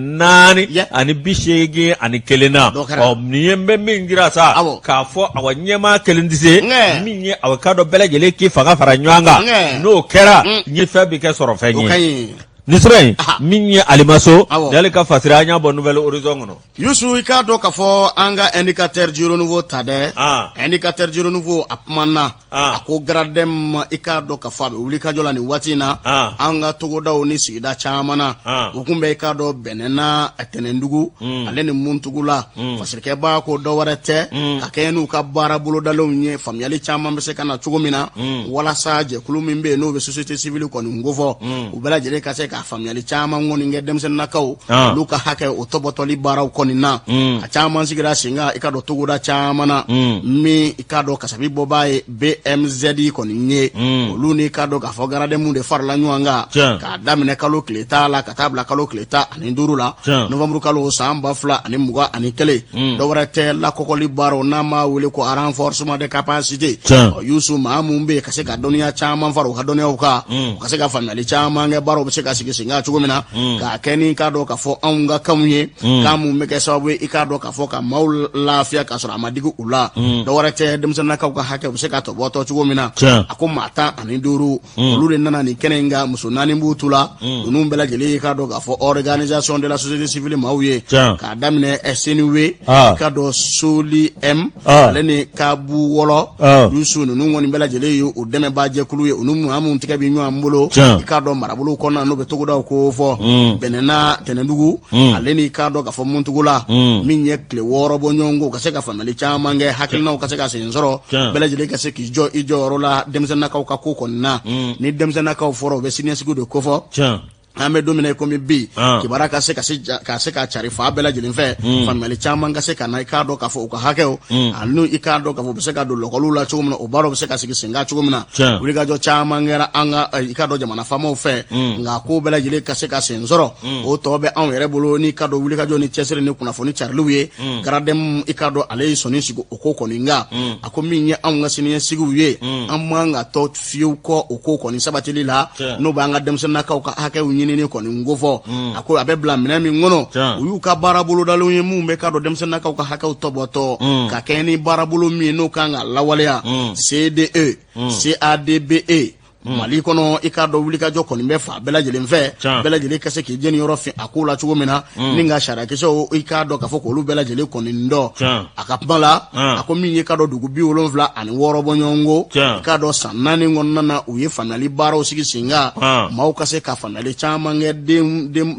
na ɔ nin ye n bɛ min jira sa k'a fɔ awa ɲɛmaa kelen tɛ se min ye aw k'a dɔn bɛɛ lajɛlen k'i fanga fara ɲɔgɔn kan n'o kɛra n ye fɛn bɛ kɛ sɔrɔ fɛn ye nin sɛbɛn in min ye alimaso ale ka fasiri an y'a bɔ Nouvel Horizon kɔnɔ. Yusu i k'a dɔn k'a fɔ an ka Indicateur du Renouveau ta dɛ Indicateur du Renouveau a kumana a ko GRADEM i k'a dɔn k'a fɔ a bɛ wulikajɔ la nin waati in na an ka togodaw ni sigida caman na u kun bɛ i k'a dɔn bɛnɛna tɛnɛndugu ale ni muntugula fasirikɛba ko dɔ wɛrɛ tɛ ka kɛɲɛ n'u ka baara bolodalenw ye faamuyali caman bɛ se ka na cogo min na walasa jɛkulu min bɛ yen n'o bɛ société civile kɔni kofɔ u bɛɛ lajɛlen ka se ka faamuyali caman kɔni kɛ denmisɛnninnakaw olu ka hakɛ o tɔbɔtɔli baaraw kɔni na a caman sigira sen kan i k'a dɔn togoda caman na min i k'a dɔn kasabi bɔbaa ye BMZ kɔni ye olu ni k'a dɔn k'a fɔ GRADEM de farala ɲɔgɔn kan k'a daminɛ kalo tile 10 la ka taa bila kalo tile 15 la novembre kalo san 2021 dɔ wɛrɛ tɛ lakɔkɔli baaraw n'an b'a wele ko renforcement de capacité Yusu maa mun bɛ yen ka se ka dɔnniya caman fara u ka dɔnniyaw kan u ka se ka faamuyali caman kɛ baaraw bɛ se ka sigi sen kan cogo min na k'a kɛ ni k'a dɔn k'a fɔ anw ka kanw ye kan mun bɛ kɛ sababu ye i k'a dɔn k'a fɔ ka maaw lafiya k'a sɔrɔ a ma digi u la dɔ wɛrɛ tɛ denmisɛnninnakaw ka hakɛ u bɛ se ka tɔbɔtɔ cogo min na a ko maa 15 olu de nana nin kɛnɛ in kan muso naani b'u tu la ninnu bɛɛ lajɛlen i k'a dɔn k'a fɔ organisation de la société civile maaw ye k'a daminɛ SNW i k'a dɔn Soli M ale ni Kabu wɔlɔ Yusu ninnu kɔni bɛɛ lajɛlen ye u dɛmɛbaa jɛkulu ye u ni maa minnu tɛgɛ bɛ ɲɔgɔn bolo i k'a dɔn marabolo kɔnɔna n'o bɛ togodaw ko fɔ bɛnɛna tɛnɛndugu ale ni k'a dɔn k'a fɔ muntugula min ye tile 6 bɔ ɲɔgɔn kɔ ka se ka faamuyali caman kɛ hakilinaw ka se ka sen sɔrɔ bɛɛ lajɛlen ka se k'i jɔ i jɔyɔrɔ la denmisɛnninnakaw ka ko kɔni na ni denmisɛnninnakaw fɔra u bɛ siniɲɛsigi de kofɔ an bɛ don min na i komi bi kibaruya ka se ka se ka se ka cari fan bɛɛ lajɛlen fɛ faamuyali caman ka se ka na i k'a dɔn k'a fɔ u ka hakɛw ani i k'a dɔn k'a fɔ u bɛ se ka don lɔkɔliw la cogo min na o baaraw bɛ se ka sigi sen kan cogo min na wulikajɔ caman kɛra an ka i k'a dɔn jamana faamaw fɛ nka ko bɛɛ lajɛlen ka se ka sen sɔrɔ o tɔ bɛ anw yɛrɛ bolo n'i k'a dɔn wulikajɔ ni cɛsiri ni kunnafoni cariliw ye GRADEM i k'a dɔn ale ye sɔnni sigi o ko kɔni kan a ko min ye anw ka siniɲɛsigiw ye an man ka to fiyewu kɔ o ko kɔni sabatili la n'o b'an ka denmisɛnninnakaw ka hakɛw ɲinini kɔni kofɔ a ko a bɛ bila minɛn min kɔnɔ u y'u ka baara bolodalenw ye minnu bɛ k'a dɔn denmisɛnninnakaw ka hakɛw tɔbɔtɔ ka kɛɲɛ ni baarabolo min ye n'o kan ka lawaleya CDE CADBE Mali kɔnɔ i k'a dɔn wulikajɔ kɔni bɛ fan bɛɛ lajɛlen fɛ bɛɛ lajɛlen ka se k'i jeniyɔrɔ fin a ko la cogo min na ni ka sariyakisɛw i k'a dɔn k'a fɔ k'olu bɛɛ lajɛlen kɔni dɔn a ka kuma la a ko min ye k'a dɔn dugu 76 bɔɲɔgɔnko i k'a dɔn san 4 kɔnɔna na u ye faamuyali baaraw sigi sen kan maaw ka se ka faamuyali caman kɛ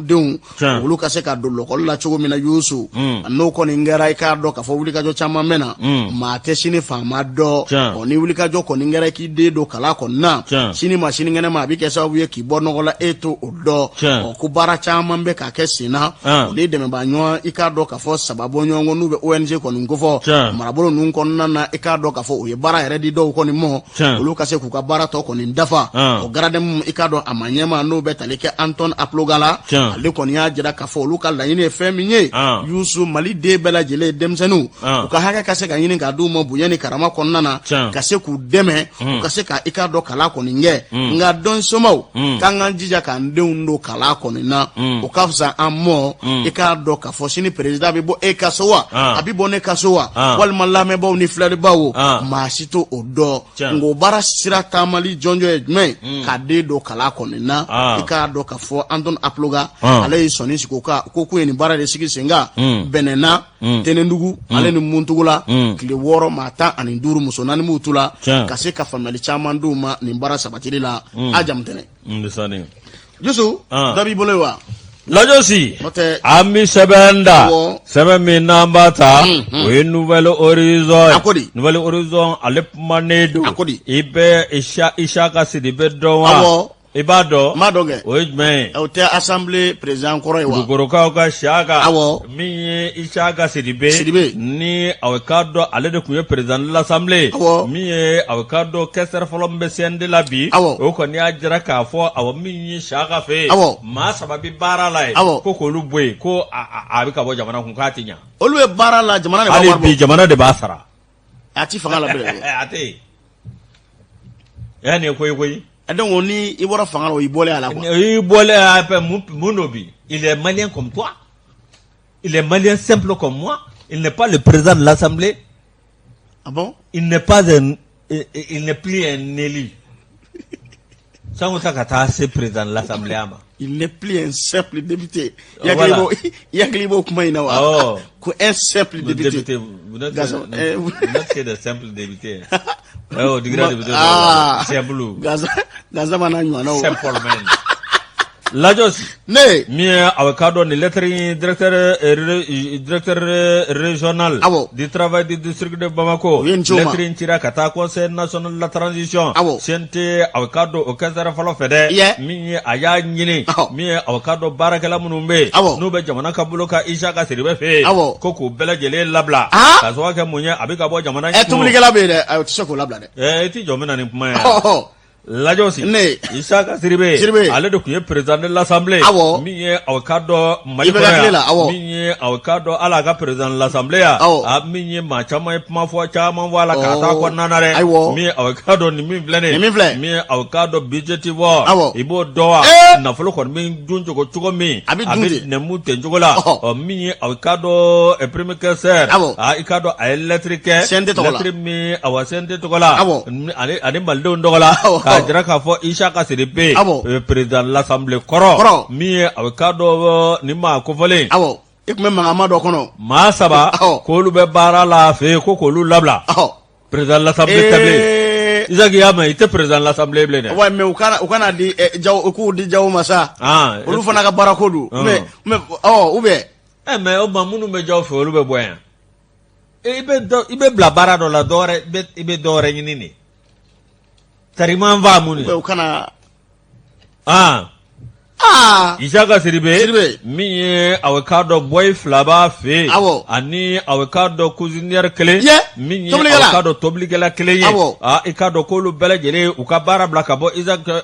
denw olu ka se ka don lɔkɔli la cogo min na Yusu n'o kɔni kɛra i k'a dɔn k'a fɔ wulikajɔ caman bɛ na maa tɛ sini faama dɔn ɔ ni wulikajɔ kɔni kɛra k'i den don kalan kɔni na sini ma sinikɛnɛ ma a bɛ kɛ sababu ye k'i bɔ nɔgɔ la e t'o dɔn ɔ ko baara caman bɛ ka kɛ sen na o ni dɛmɛbaa ɲɔgɔn i k'a dɔn k'a fɔ saba bɔɲɔgɔnko n'u bɛ ONG kɔni kofɔ marabolo ninnu kɔnɔna na i k'a dɔn k'a fɔ u ye baara yɛrɛ di dɔw kɔni ma olu ka se k'u ka baara tɔ kɔni dafa o GRADEM i k'a dɔn a maa ɲɛmaa n'o bɛ tali kɛ Anton Aploga la ale kɔni y'a jira k'a fɔ olu ka laɲini ye fɛn min ye Yusu Mali den bɛɛ lajɛlen denmisɛnninw u ka hakɛ ka se ka ɲini k'a d'u ma bonya ni karama kɔnɔna na ka se k'u dɛmɛ u ka se ka i k'a dɔn kalan kɔni kɛ nka dɔnsomaw k'an k'an jija k'an denw don kalan kɔni na o ka fisa an mɔ i k'a dɔn k'a fɔ sini président bɛ bɔ e ka so wa a bɛ bɔ ne ka so wa walima lamɛnbaaw ni filɛlibaaw maa si t'o dɔn nka o baara sira taamali jɔnjɔn ye jumɛn ye ka den don kalan kɔni na i k'a dɔn k'a fɔ Anton Aploga ale ye sɔnni sigi o kan ko k'u ye nin baara de sigi sen kan Bɛnɛna Tɛnɛndugu ale ni Muntugula tile 6 maa 15 muso 4 b'u tu la ka se ka faamuyali caman d'u ma nin baara sabatili la a jamu tɛnɛ Yusu dɔ b'i bolo wa Lajɔsi an bɛ sɛbɛn da sɛbɛn min n'an b'a ta o ye Nouvel Horizon ye Nouvel Horizon ale kumanen don i bɛ Isaka Sidibe dɔn wa i b'a dɔn n b'a dɔn kɛ o ye jumɛn ye o tɛ assemblée président kɔrɔ ye wa Kulukorokaw ka Siyaka min ye Isaka Sidibe Sidibe ni aw k'a dɔn ale de tun ye président de l'assemblée min ye aw k'a dɔn questeur fɔlɔ min bɛ CNT la bi o kɔni y'a jira k'a fɔ awɔ min ye Siyaka fɛ yen maa saba bɛ baara la yen ko k'olu bɔ yen ko a bɛ ka bɔ jamana kun k'a tɛ ɲɛ olu bɛ baara la jamana de b'a wari bi jamana de b'a sara a ti fanga la bilen a tɛ yen ɛ nin ye ko ye koyi donc ni i bɔra fanga la o y'i bɔlen a la quoi o y'i bɔlen a la mun don bi il est malien comme toi. Il est malien simple comme moi. Il n'est pas le président de l'Assemblée. Ah bon? Il n'est pas un, il n'est plus un élu. Sango ta ka taa se président de l'Assemblée ma. Il n'est plus un simple député. Voilà. I hakili b'o kuma in na wa? Oh. Ko un simple député. Député. Vous n'êtes que, vous n'êtes que des simples députés. Oh, digira député. Ah. Simple. Gaza, Gaza mana ɲɔgɔnna o. Simple man. Lajɔsi. Ne. Min ye a k'a dɔn nin lettre in directeur directeur régional. Awɔ. Du travail du district de Bamako. U ye nin ci o ma. Lettre in cira ka taa conseil national de la transition. Awɔ. CNT a k'a dɔn o questeur fɔlɔ fɛ dɛ. Yɛ. Min ye a y'a ɲini. Awɔ. Min ye a k'a dɔn baarakɛla minnu bɛ yen. Awɔ. N'u bɛ jamana ka bolo kan Isaka Sidibe fɛ yen. Awɔ. Ko k'u bɛɛ lajɛlen labila. Aa. K'a sababu kɛ mun ye a bɛ ka bɔ jamana. Ɛ tobilikɛla bɛ yen dɛ ayi o tɛ se k'o labila dɛ. Ɛ i t'i jɔ n bɛ na ni kuma ye. Ɔhɔ. Lajɔsi Ne. Isaka Sidibe Sidibe. ale de tun ye président de l'assemblée Awɔ. min ye aw k'a dɔn Mali IBK kɔnɔ tile yan la, awɔ. min ye aw k'a dɔn hali a ka président de l'assemblée ya Awɔ. a min ye maa caman ye kuma fɔ caman fɔ a la k'a Ɔ. t'a kɔnɔna na dɛ Ayiwa. min ye aw k'a dɔn nin min filɛ nin ye Nin min filɛ. min ye aw k'a dɔn budgétivore Awɔ. i b'o dɔn wa Ee. nafolo kɔni bɛ dun cogo cogo min A bɛ dun ten. nɛmu ten cogo la Ɔhɔ. ɔ min ye aw k'a dɔn premier questeur Awɔ. a i k'a dɔn a ye lettre kɛ CNT tɔgɔ la. lettre min awa CNT tɔgɔ la Awɔ. ani malidenw tɔgɔ la Awɔ. k'a jira k'a fɔ Isaka Sidibe Awɔ. président de l'assemblée kɔrɔ Kɔrɔ. min ye a k'a dɔn nin maa kofɔlen Awɔ. I tun bɛ mankanma dɔ kɔnɔ. maa saba Awɔ. k'olu bɛ baara la a fɛ yen ko k'olu labila Ɔhɔ. président de l'assemblée tɛ bilen Ee. Isaki y'a mɛn i tɛ président de l'assemblée bilen dɛ Ouais, mais u kana di Jawo u k'u di Jawo ma sa. Ah, Olu fana ka baara ko don. Ɔn. Mais ɔ ou bien ɛ mais o maa minnu bɛ Jawo fɛ olu bɛ bɔ yan i bɛ bila baara dɔ la dɔ wɛrɛ i bɛ dɔ wɛrɛ ɲini de tariman fa mun u kana aa aa Isaka Sidibe Sidibe. min ye aw k'a dɔn boy fila b'a fɛ yen Awɔ. ani aw k'a dɔn cuisinière kelen Ye. min ye Tobilikɛla. aw k'a dɔn tobilikɛla kelen ye Awɔ. aa i k'a dɔn k'olu bɛɛ lajɛlen u ka baara bila ka bɔ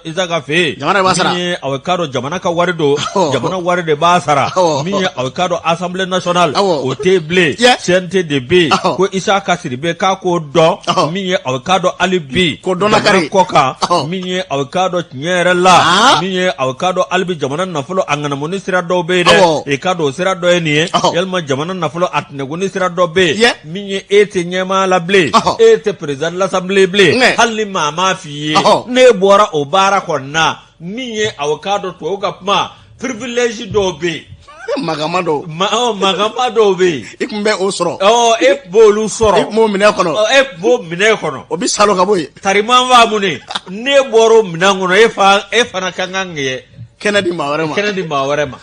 Isaka fɛ yen Jamana de b'a sara. min ye aw k'a dɔn jamana ka wari don Awɔ. jamana wari de b'a sara Awɔ. min ye aw k'a dɔn assemblée nationale Awɔ. o tɛ yen bilen Ye. CNT de bɛ yen Awɔ. ko Isaka Sidibe k'a k'o dɔn Awɔ. min ye aw k'a dɔn hali bi K'o dɔn lakari. jamana kɔ kan Awɔ. min ye aw k'a dɔn tiɲɛ yɛrɛ la Ah. min ye aw k'a dɔn hali bi bi jamana nafolo a ŋanamuni sira dɔw bɛ yen dɛ, i k'a dɔn o sira dɔ ye nin ye, yalima jamana nafolo a tɛnɛkuni sira dɔ bɛ yen min ye e tɛ ɲɛmaa la bilen, e tɛ président de l'assemblée bilen, hali ni maa m'a f'i ye, n'e bɔra o baara kɔni na, min ye aw k'a dɔn tubabu ka kuma privilège dɔw bɛ yen, magama dɔw, magama dɔw bɛ yen, i tun bɛ o sɔrɔ, e tun b'olu sɔrɔ, e tun b'o minɛn kɔnɔ, e tun b'o minɛn kɔnɔ, o bɛ salo ka bɔ yen, tariman faamu ne, n'e bɔra o minɛn kɔnɔ, e fa e fana ka kan ka kɛnɛ di maa wɛrɛ ma, kɛnɛ di maa wɛrɛ ma.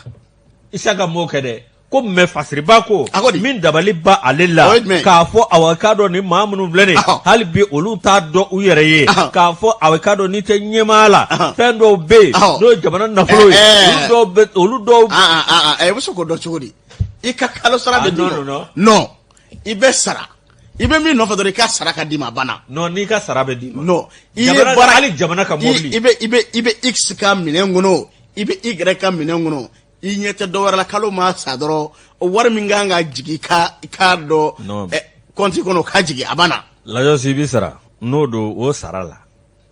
Isaka m'o kɛ dɛ. Ko mais Fasiriba ko min dabali ba ale la k'a fɔ awa k'a dɔn ni maa minnu filɛ nin hali bi olu t'a dɔn u yɛrɛ ye k'a fɔ awa k'a dɔn n'i tɛ ɲɛmaa la fɛn dɔw bɛ yen n'o ye jamana nafolo ye, olu dɔw bɛ olu dɔw i bɛ se k'o dɔn cogo di? I ka kalo sara bɛ d'i ma, non, i bɛ sara, i bɛ min nɔfɛ dɔrɔn i ka sara ka d'i ma, a banna. Non, n'i ka sara bɛ d'i ma, non, i ye baara hali jamana ka mobili, i bɛ X ka minɛn kɔnɔ, i bɛ Y ka minɛn kɔnɔ, i ɲɛ tɛ dɔ wɛrɛ la, kalo ma sa dɔrɔn, o wari min kan ka jigin i k'a dɔn kɔnti kɔnɔ, o ka jigin, a banna. Lajɔsi, i bɛ sara n'o don o sara la,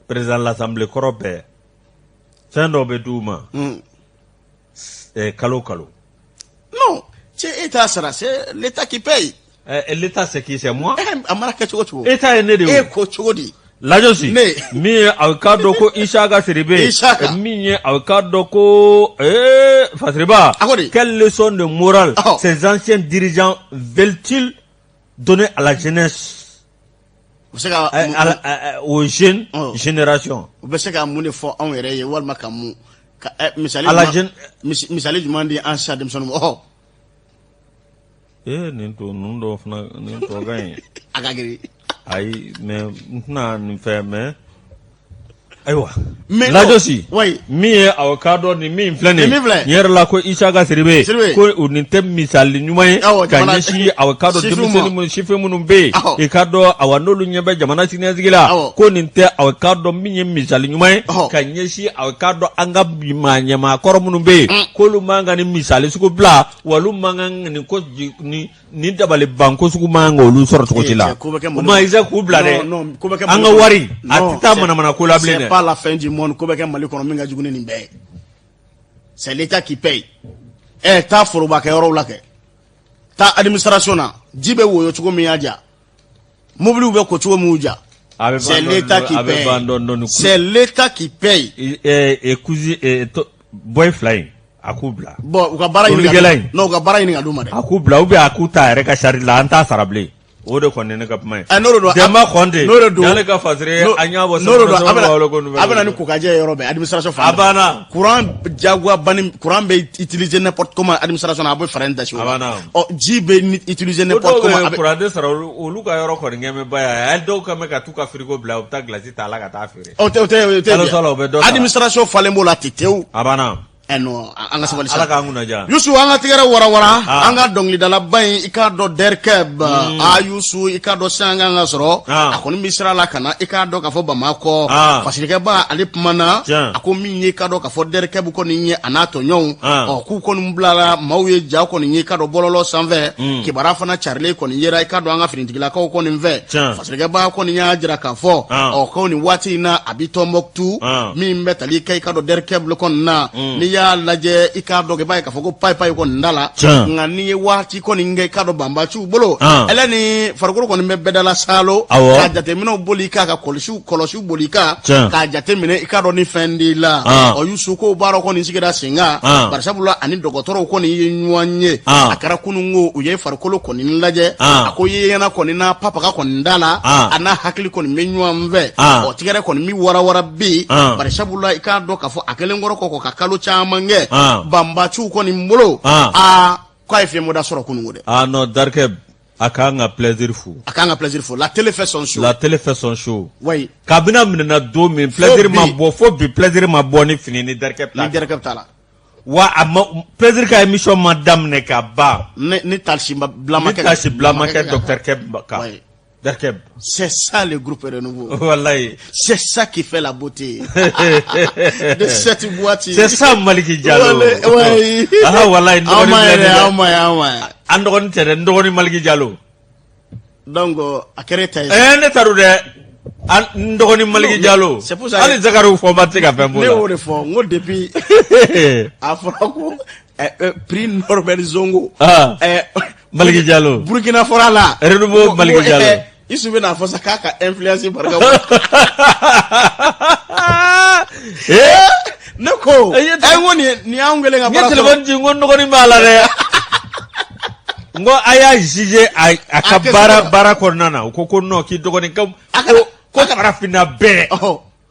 président l'assemblée kɔrɔ bɛɛ, fɛn dɔw bɛ d'u ma kalo kalo. Non, cɛ, e t'a sara, c'est l'État qui paye. L'État, c'est qui? C'est moi? A mana kɛ cogo cogo. État ye ne de ye. E ko cogo di? Lajɔsi, ne min ye a k'a dɔn ko Isaka Sidibe, Isaka. Min ye a k'a dɔn ko Fasiriba, A ko di? Quelle leçon de morale ces anciens dirigeants veulent-ils donner à la jeunesse, U bɛ se ka aux jeunes générations? U bɛ se ka mun de fɔ anw yɛrɛ ye, walima ka mun ka misali À la jeune misali jumɛn di an sisan denmisɛnninw ma? Nin to ninnu dɔw fana nin tɔ ka ɲi. A ka girin. Ayi, mais n tɛna nin fɛ, mais ayiwa. Mais Lajɔsi, oui. Min ye aw k'a dɔn nin min filɛ nin Nin min filɛ. nin yɛrɛ la ko Isaka Sidibe, Sidibe. Ko o nin tɛ misali ɲuman ye ka jamana ɲɛsin aw k'a dɔn sifinw ma. denmisɛnnin minnu, sifin minnu bɛ yen, i k'a dɔn awa n'olu ɲɛ bɛ jamana siniɲɛsigi la, ko nin tɛ aw k'a dɔn min ye misali ɲuman ye ka ɲɛsin aw k'a dɔn an ka maa ɲɛmaakɔrɔ minnu bɛ yen, k'olu man kan ni misali sugu bila, wa olu man kan nin ko nin nin dabali ban ko sugu man kan olu sɔrɔ cogo si la. Cɛ, ko bɛ kɛ O Mali ma Isa k'u bila dɛ. Non, non, ko bɛ kɛ An Mali ka kɔnɔ. wari a Non, tɛ taa manamana ko la bilen c'est dɛ. pas la fin du monde. Ko bɛ kɛ Mali kɔnɔ min ka jugu ni nin bɛɛ ye, c'est l'État qui paye. Taa forobakɛyɔrɔw la kɛ, taa administration na, ji bɛ woyo cogo min y'a ja, mobiliw bɛ ko cogo min y'u ja. A bɛ C'est ban l'État dɔɔni qui a bɛ ban paye. dɔɔni dɔɔni. C'est l'État qui paye. Kusi bɔyi fila in, a k'u bila. Bon, u ka baara ɲini ka Tobilikɛla in. Non, u ka baara ɲini ka d'u ma dɛ. A k'u bila ou bien a k'u ta a yɛrɛ ka charge la, an t'a sara bilen. O de kɔni ye ne ka kuma ye. N'o de don. Denba Kɔnte, N'o de don. N'ale ka fasiri an y'a bɔ. N'o de don, a bɛ na ni kokajɛ ye yɔrɔ bɛɛ, administration fan A bɛɛ. banna. Courant jagoya banni, courant bɛ utiliser n'importe comment administration na, a bɛ frein da o A banna. Ɔ, ji bɛ utiliser Ko n'importe dɔw comment, bɛ a bɛ courant tɛ sara, olu ka yɔrɔ kɔni kɛn bɛ ba ye. Hali dɔw kan bɛ ka t'u ka frigo bila, u bɛ taa glace ta a la ka taa feere. O tɛ Kalo sara, o bɛ dɔ sara. Administration falen b'o la ten tewu. A banna. Non, an ka sabali sa. Ala k'an kunna diya. Yusu, an ka tigɛrɛ warawara, an ka dɔnkilidalaba in, i k'a dɔn Derkeb, a Yusu, i k'a dɔn sisan kan ka sɔrɔ a kɔni bɛ sira la ka na, i k'a dɔn k'a fɔ Bamakɔ. Fasirikɛba, ale kumana, a ko min ye i k'a dɔn k'a fɔ Derkeb kɔni ye, a n'a tɔɲɔgɔnw, ɔ, k'u kɔni bilala, maaw ye ja kɔni ye, i k'a dɔn bɔlɔlɔ sanfɛ, kibaruya fana carilen kɔni yera, i k'a dɔn an ka finitigilakaw kɔni fɛ. Fasirikɛba kɔni y'a jira k'a fɔ ɔ, ko nin waati in na a bi Tɔnbɔkutu, min bɛ tali kɛ, i k'a dɔn Derkeb kɔni na, n'i y'a lajɛ, i k'a dɔn, i b'a ye k'a fɔ ko payi payi kɔni da la, nka n'i ye waati kɔni kɛ, i k'a dɔn banbaciw bolo, ɛlɛ ni farikolo kɔni bɛ bɛɛ saalo, k'a jateminɛw boli k'a ka kɔlɔsiw kɔlɔsiw boli kan k'a jateminɛ, i k'a dɔn ni fɛn t'i la. Ɔ Yusu, ko baara kɔni sigira sen kan, barisabula ani dɔgɔtɔrɔw kɔni ye ɲɔgɔn ye, a kɛra kununko, u ye farikolo kɔni lajɛ, a ko yeɲɛna kɔni na papaga kɔni da la, a n'a hakili kɔni bɛ ɲɔgɔn fɛ. Ɔ, tigɛrɛ kɔni bɛ warawara bi, barisabula i k'a dɔn k'a fɔ a kɛlen kɔrɔ kɔ ka kalo caman kɛ banbaciw kɔni bolo, aa, k'a ye fiɲɛbɔda sɔrɔ kununko dɛ. Ah non, Darkeb a k'an ka Plaisir fo. A k'an ka Plaisir fo, la télé fait son show. La télé fait son show. Oui. Kabini a minɛna don min, Plaisir ma bɔ fo bi, Plaisir ma bɔ ni fini ni Darkeb ta. Ni Darkeb t'a la. Wa a ma Plaisir ka émission ma daminɛ ka ban. Ni taasi bila ma kɛ. Ni taasi bila ma kɛ docteur Keb kan. Oui. Darkeb. C'est ça le groupe Renouveau. Wallahi. C'est ça qui fait la beauté de cette boîte. C'est ça Maliki Diallo. Oui. Ah wallahi, n dɔgɔnin filɛ nin ye dɛ. Anw ma ye, anw ma ye. An dɔgɔnin tɛ dɛ, n dɔgɔnin Maliki Diallo. Donc a kɛra e ta ye. Ne ta don dɛ. N dɔgɔnin Maliki Jalo hali Zakari Fɔnba tɛ se ka fɛn b'o la. Ne y'o de fɔ n ko depuis a fɔra ko prix Norbert Zongo. Maliki Jalo. Burukina fɔra la. Renouveau Maliki Jalo. Isu bɛna a fɔ sa k'a ka influence barika bon. Ne ko n ko nin y'anw kɛlen ka baara sɔrɔ. N ye téléphone ci n ko n dɔgɔnin b'a la dɛ. N ko a y'a juger a ka baara kɔnɔna na u ko ko non k'i dɔgɔnin ko ko farafinna bɛɛ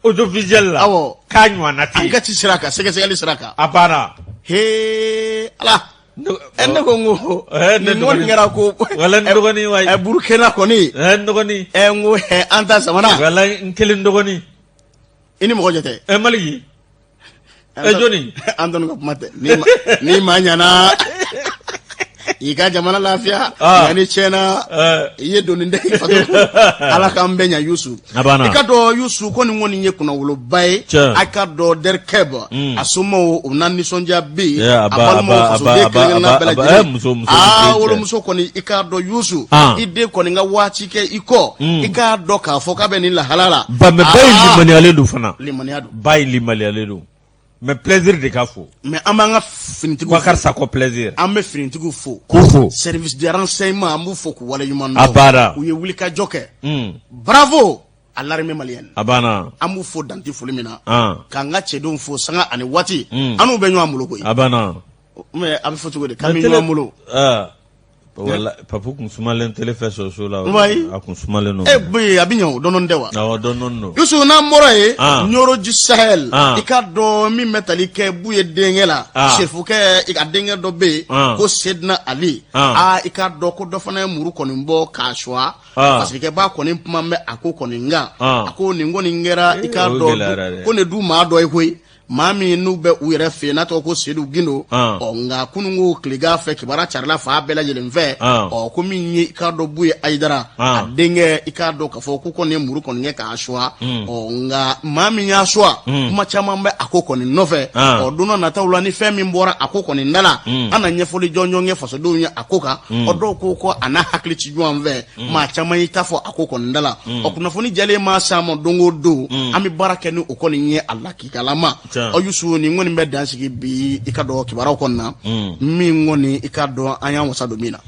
audiovisuel la k'a ɲɔgɔnna tɛ yen. Enquête sira kan, sɛgɛsɛgɛli sira kan. A banna. Hee Ala. Ne ko n ko nin kɔni kɛra ko wala n dɔgɔnin wa Burukina kɔni n dɔgɔnin n ko an ta samana wala n kelen dɔgɔnin i ni mɔgɔ jɛ tɛ Maliki jɔni an dɔnni ka kuma tɛ ni maa ɲana i ka jamana lafiya ah. nka ni tiɲɛna eh. i ye doni da i faso ala k'an bɛɛ ɲa Yusu i ka dɔn Yusu ko nin kɔni ye kunnawoloba ye a ka dɔn Derkeb hmm. a somaw u na nisɔndiya bɛ yen a balimaw fasoden kelen-kelenna bɛɛ lajɛlen aa wolomuso kɔni i k'a dɔn Yusu ah. i den kɔni ka waati kɛ i kɔ hmm. i k'a dɔn k'a fɔ k'a bɛ nin lahala la ba mais ba in ah. limaniyalen don fana limaniya don ba in limaniyalen don mais plaisir de ka fo mais an b'an ka finitigiw Bakari Sakɔ plaisir an bɛ finitigiw fo k'u fo service de renseignement an b'u fo k'u waleɲuman dɔn a banna u ye wulikajɔ kɛ hmm. bravo à l'armée malienne a banna an b'u fo dan tɛ foli min na ah. k'an ka cɛdenw fo sanga ani waati hmm. an n'u bɛ ɲɔgɔn bolo koyi a banna mais a bɛ fɔ cogo di k'an bɛ ɲɔgɔn bolo ah. Wala papu kun sumalen tele fɛ sɔso la a kun sumalen don e bɛ a bɛ ɲɛ o dɔɔnin tɛ wa awɔ dɔɔnin don Yusu n'an bɔra yen ah. Ɲɔrɔ du Sahel ah. i k'a dɔn min bɛ tali kɛ Buye denkɛ la ah. Serifukɛ i ka denkɛ dɔ bɛ yen ko Sedina Ali aa i k'a dɔn ko dɔ fana ye muru kɔni bɔ k'a suwa parce que ba kɔni kuma bɛ a ko kɔni kan a ko nin kɔni kɛra i k'a dɔn ko nin du maa dɔ ye koyi maa min n'u bɛ u yɛrɛ fɛ yen n'a tɔgɔ ko Sedu Gindo ah. ɔ nka kununko tilegan fɛ kibaruya carila fan bɛɛ lajɛlen fɛ ah. ɔ ko min ye i k'a dɔn Buye Ayidara ah. a denkɛ i k'a dɔn k'a fɔ ko kɔni ye muru kɔni kɛ k'a suwa hmm. ɔ nka maa min y'a suwa hmm. kuma caman bɛ a ko kɔni nɔfɛ ɔ don nataw la ni fɛn min bɔra a ko kɔni da la hmm. an na ɲɛfɔli jɔnjɔn kɛ fasodenw ye a ko kan ɔ dɔw ko ko a n'a hakili ti ɲɔgɔn fɛ maa caman y'i ta fɔ a ko kɔni da la ɔ kunnafoni jɛlen maa s'an ma don o don an bɛ baara kɛ ni o kɔni ye a lakikalama ɔ Yusu nin kɔni bɛ dan sigi bi i ka dɔn kibaruyaw kɔni na min kɔni i ka dɔn an y'an wasa don min na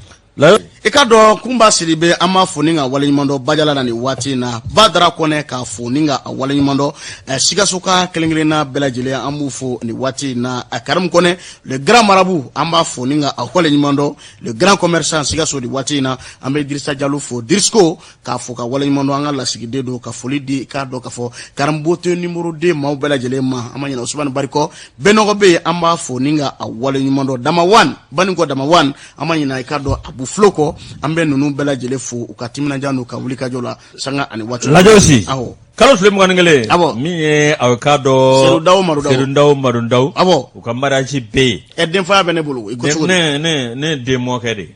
i ka dɔn Kunba Sidibe an b'a fo ni ka waleɲuman dɔn Bajala na nin waati in na Badara Kɔnɛ k'a fo ni ka waleɲuman dɔn Sikaso ka kelen-kelenna bɛɛ lajɛlen an b'u fo nin waati in na Karimu Kɔnɛ le grand marabout an b'a fo ni ka waleɲuman dɔn le grand commerçant Sikaso nin waati in na an bɛ Dirisa Jalo fo Dirisiko k'a fo ka waleɲuman dɔn an ka lasigiden don ka foli di k'a dɔn k'a fɔ Karambote numéro 2 maaw bɛɛ lajɛlen ma an ma ɲinɛ Usumani Bari kɔ Bɛnɔgɔ bɛ yen an b'a fo ni ka a waleɲuman dɔn Damawan Banikɔ Damawan an ma ɲinɛ i k'a dɔn Abu Flo kɔ an bɛ ninnu bɛɛ lajɛlen fo u ka timinandiya n'u ka wulikajɔ la sanga ani waati Lajɔsi awɔ kalo tile 21 awɔ min ye aw k'a dɔn Sedu Daw Madu Daw Sedu Daw Madu Daw awɔ u ka mariage bɛ yen ɛ denfaya bɛ ne bolo i ko cogo di ne den mɔkɛ de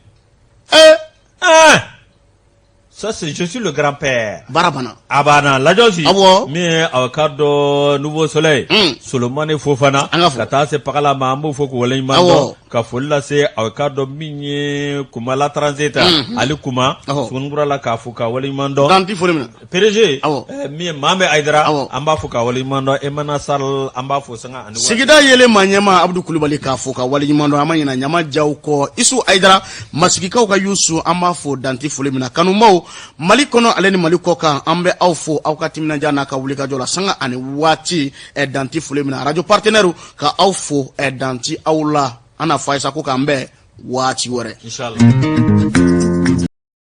ee ɛɛ ça c'est je suis le grand-père baara banna a banna Lajɔsi awɔ min ye aw k'a dɔn Nouveau Soleil Solomani Fofana an ka fo ka taa se Pakala ma an b'o fo k'u waleɲuman dɔn ka foli lase aw k'a dɔn min ye Kumala Transit Ali Kuma Sugunikura la k'a fo ka waleɲuman dɔn dan tɛ foli min na PDG min ye Mohamed Ayidara an b'a fo ka waleɲuman dɔn Emana Sall an b'a fo sanga ani sigida yelen maa ɲɛmaa Abudu Kulubali k'a fo ka waleɲuman dɔn an ma ɲinɛ ɲama jaw kɔ Isu Ayidara masigikaw ka Yusu an b'a fo dan tɛ foli min na kanubaw Mali kɔnɔ ale ni Mali kɔ kan an bɛ aw fo aw ka timinandiya n'a ka wulikajɔ la sanga ani waati dan tɛ foli min na radio partenaire ka aw fo dan tɛ aw la an n'a fɔ a ye sa ko k'an bɛn waati wɛrɛ Inchallah.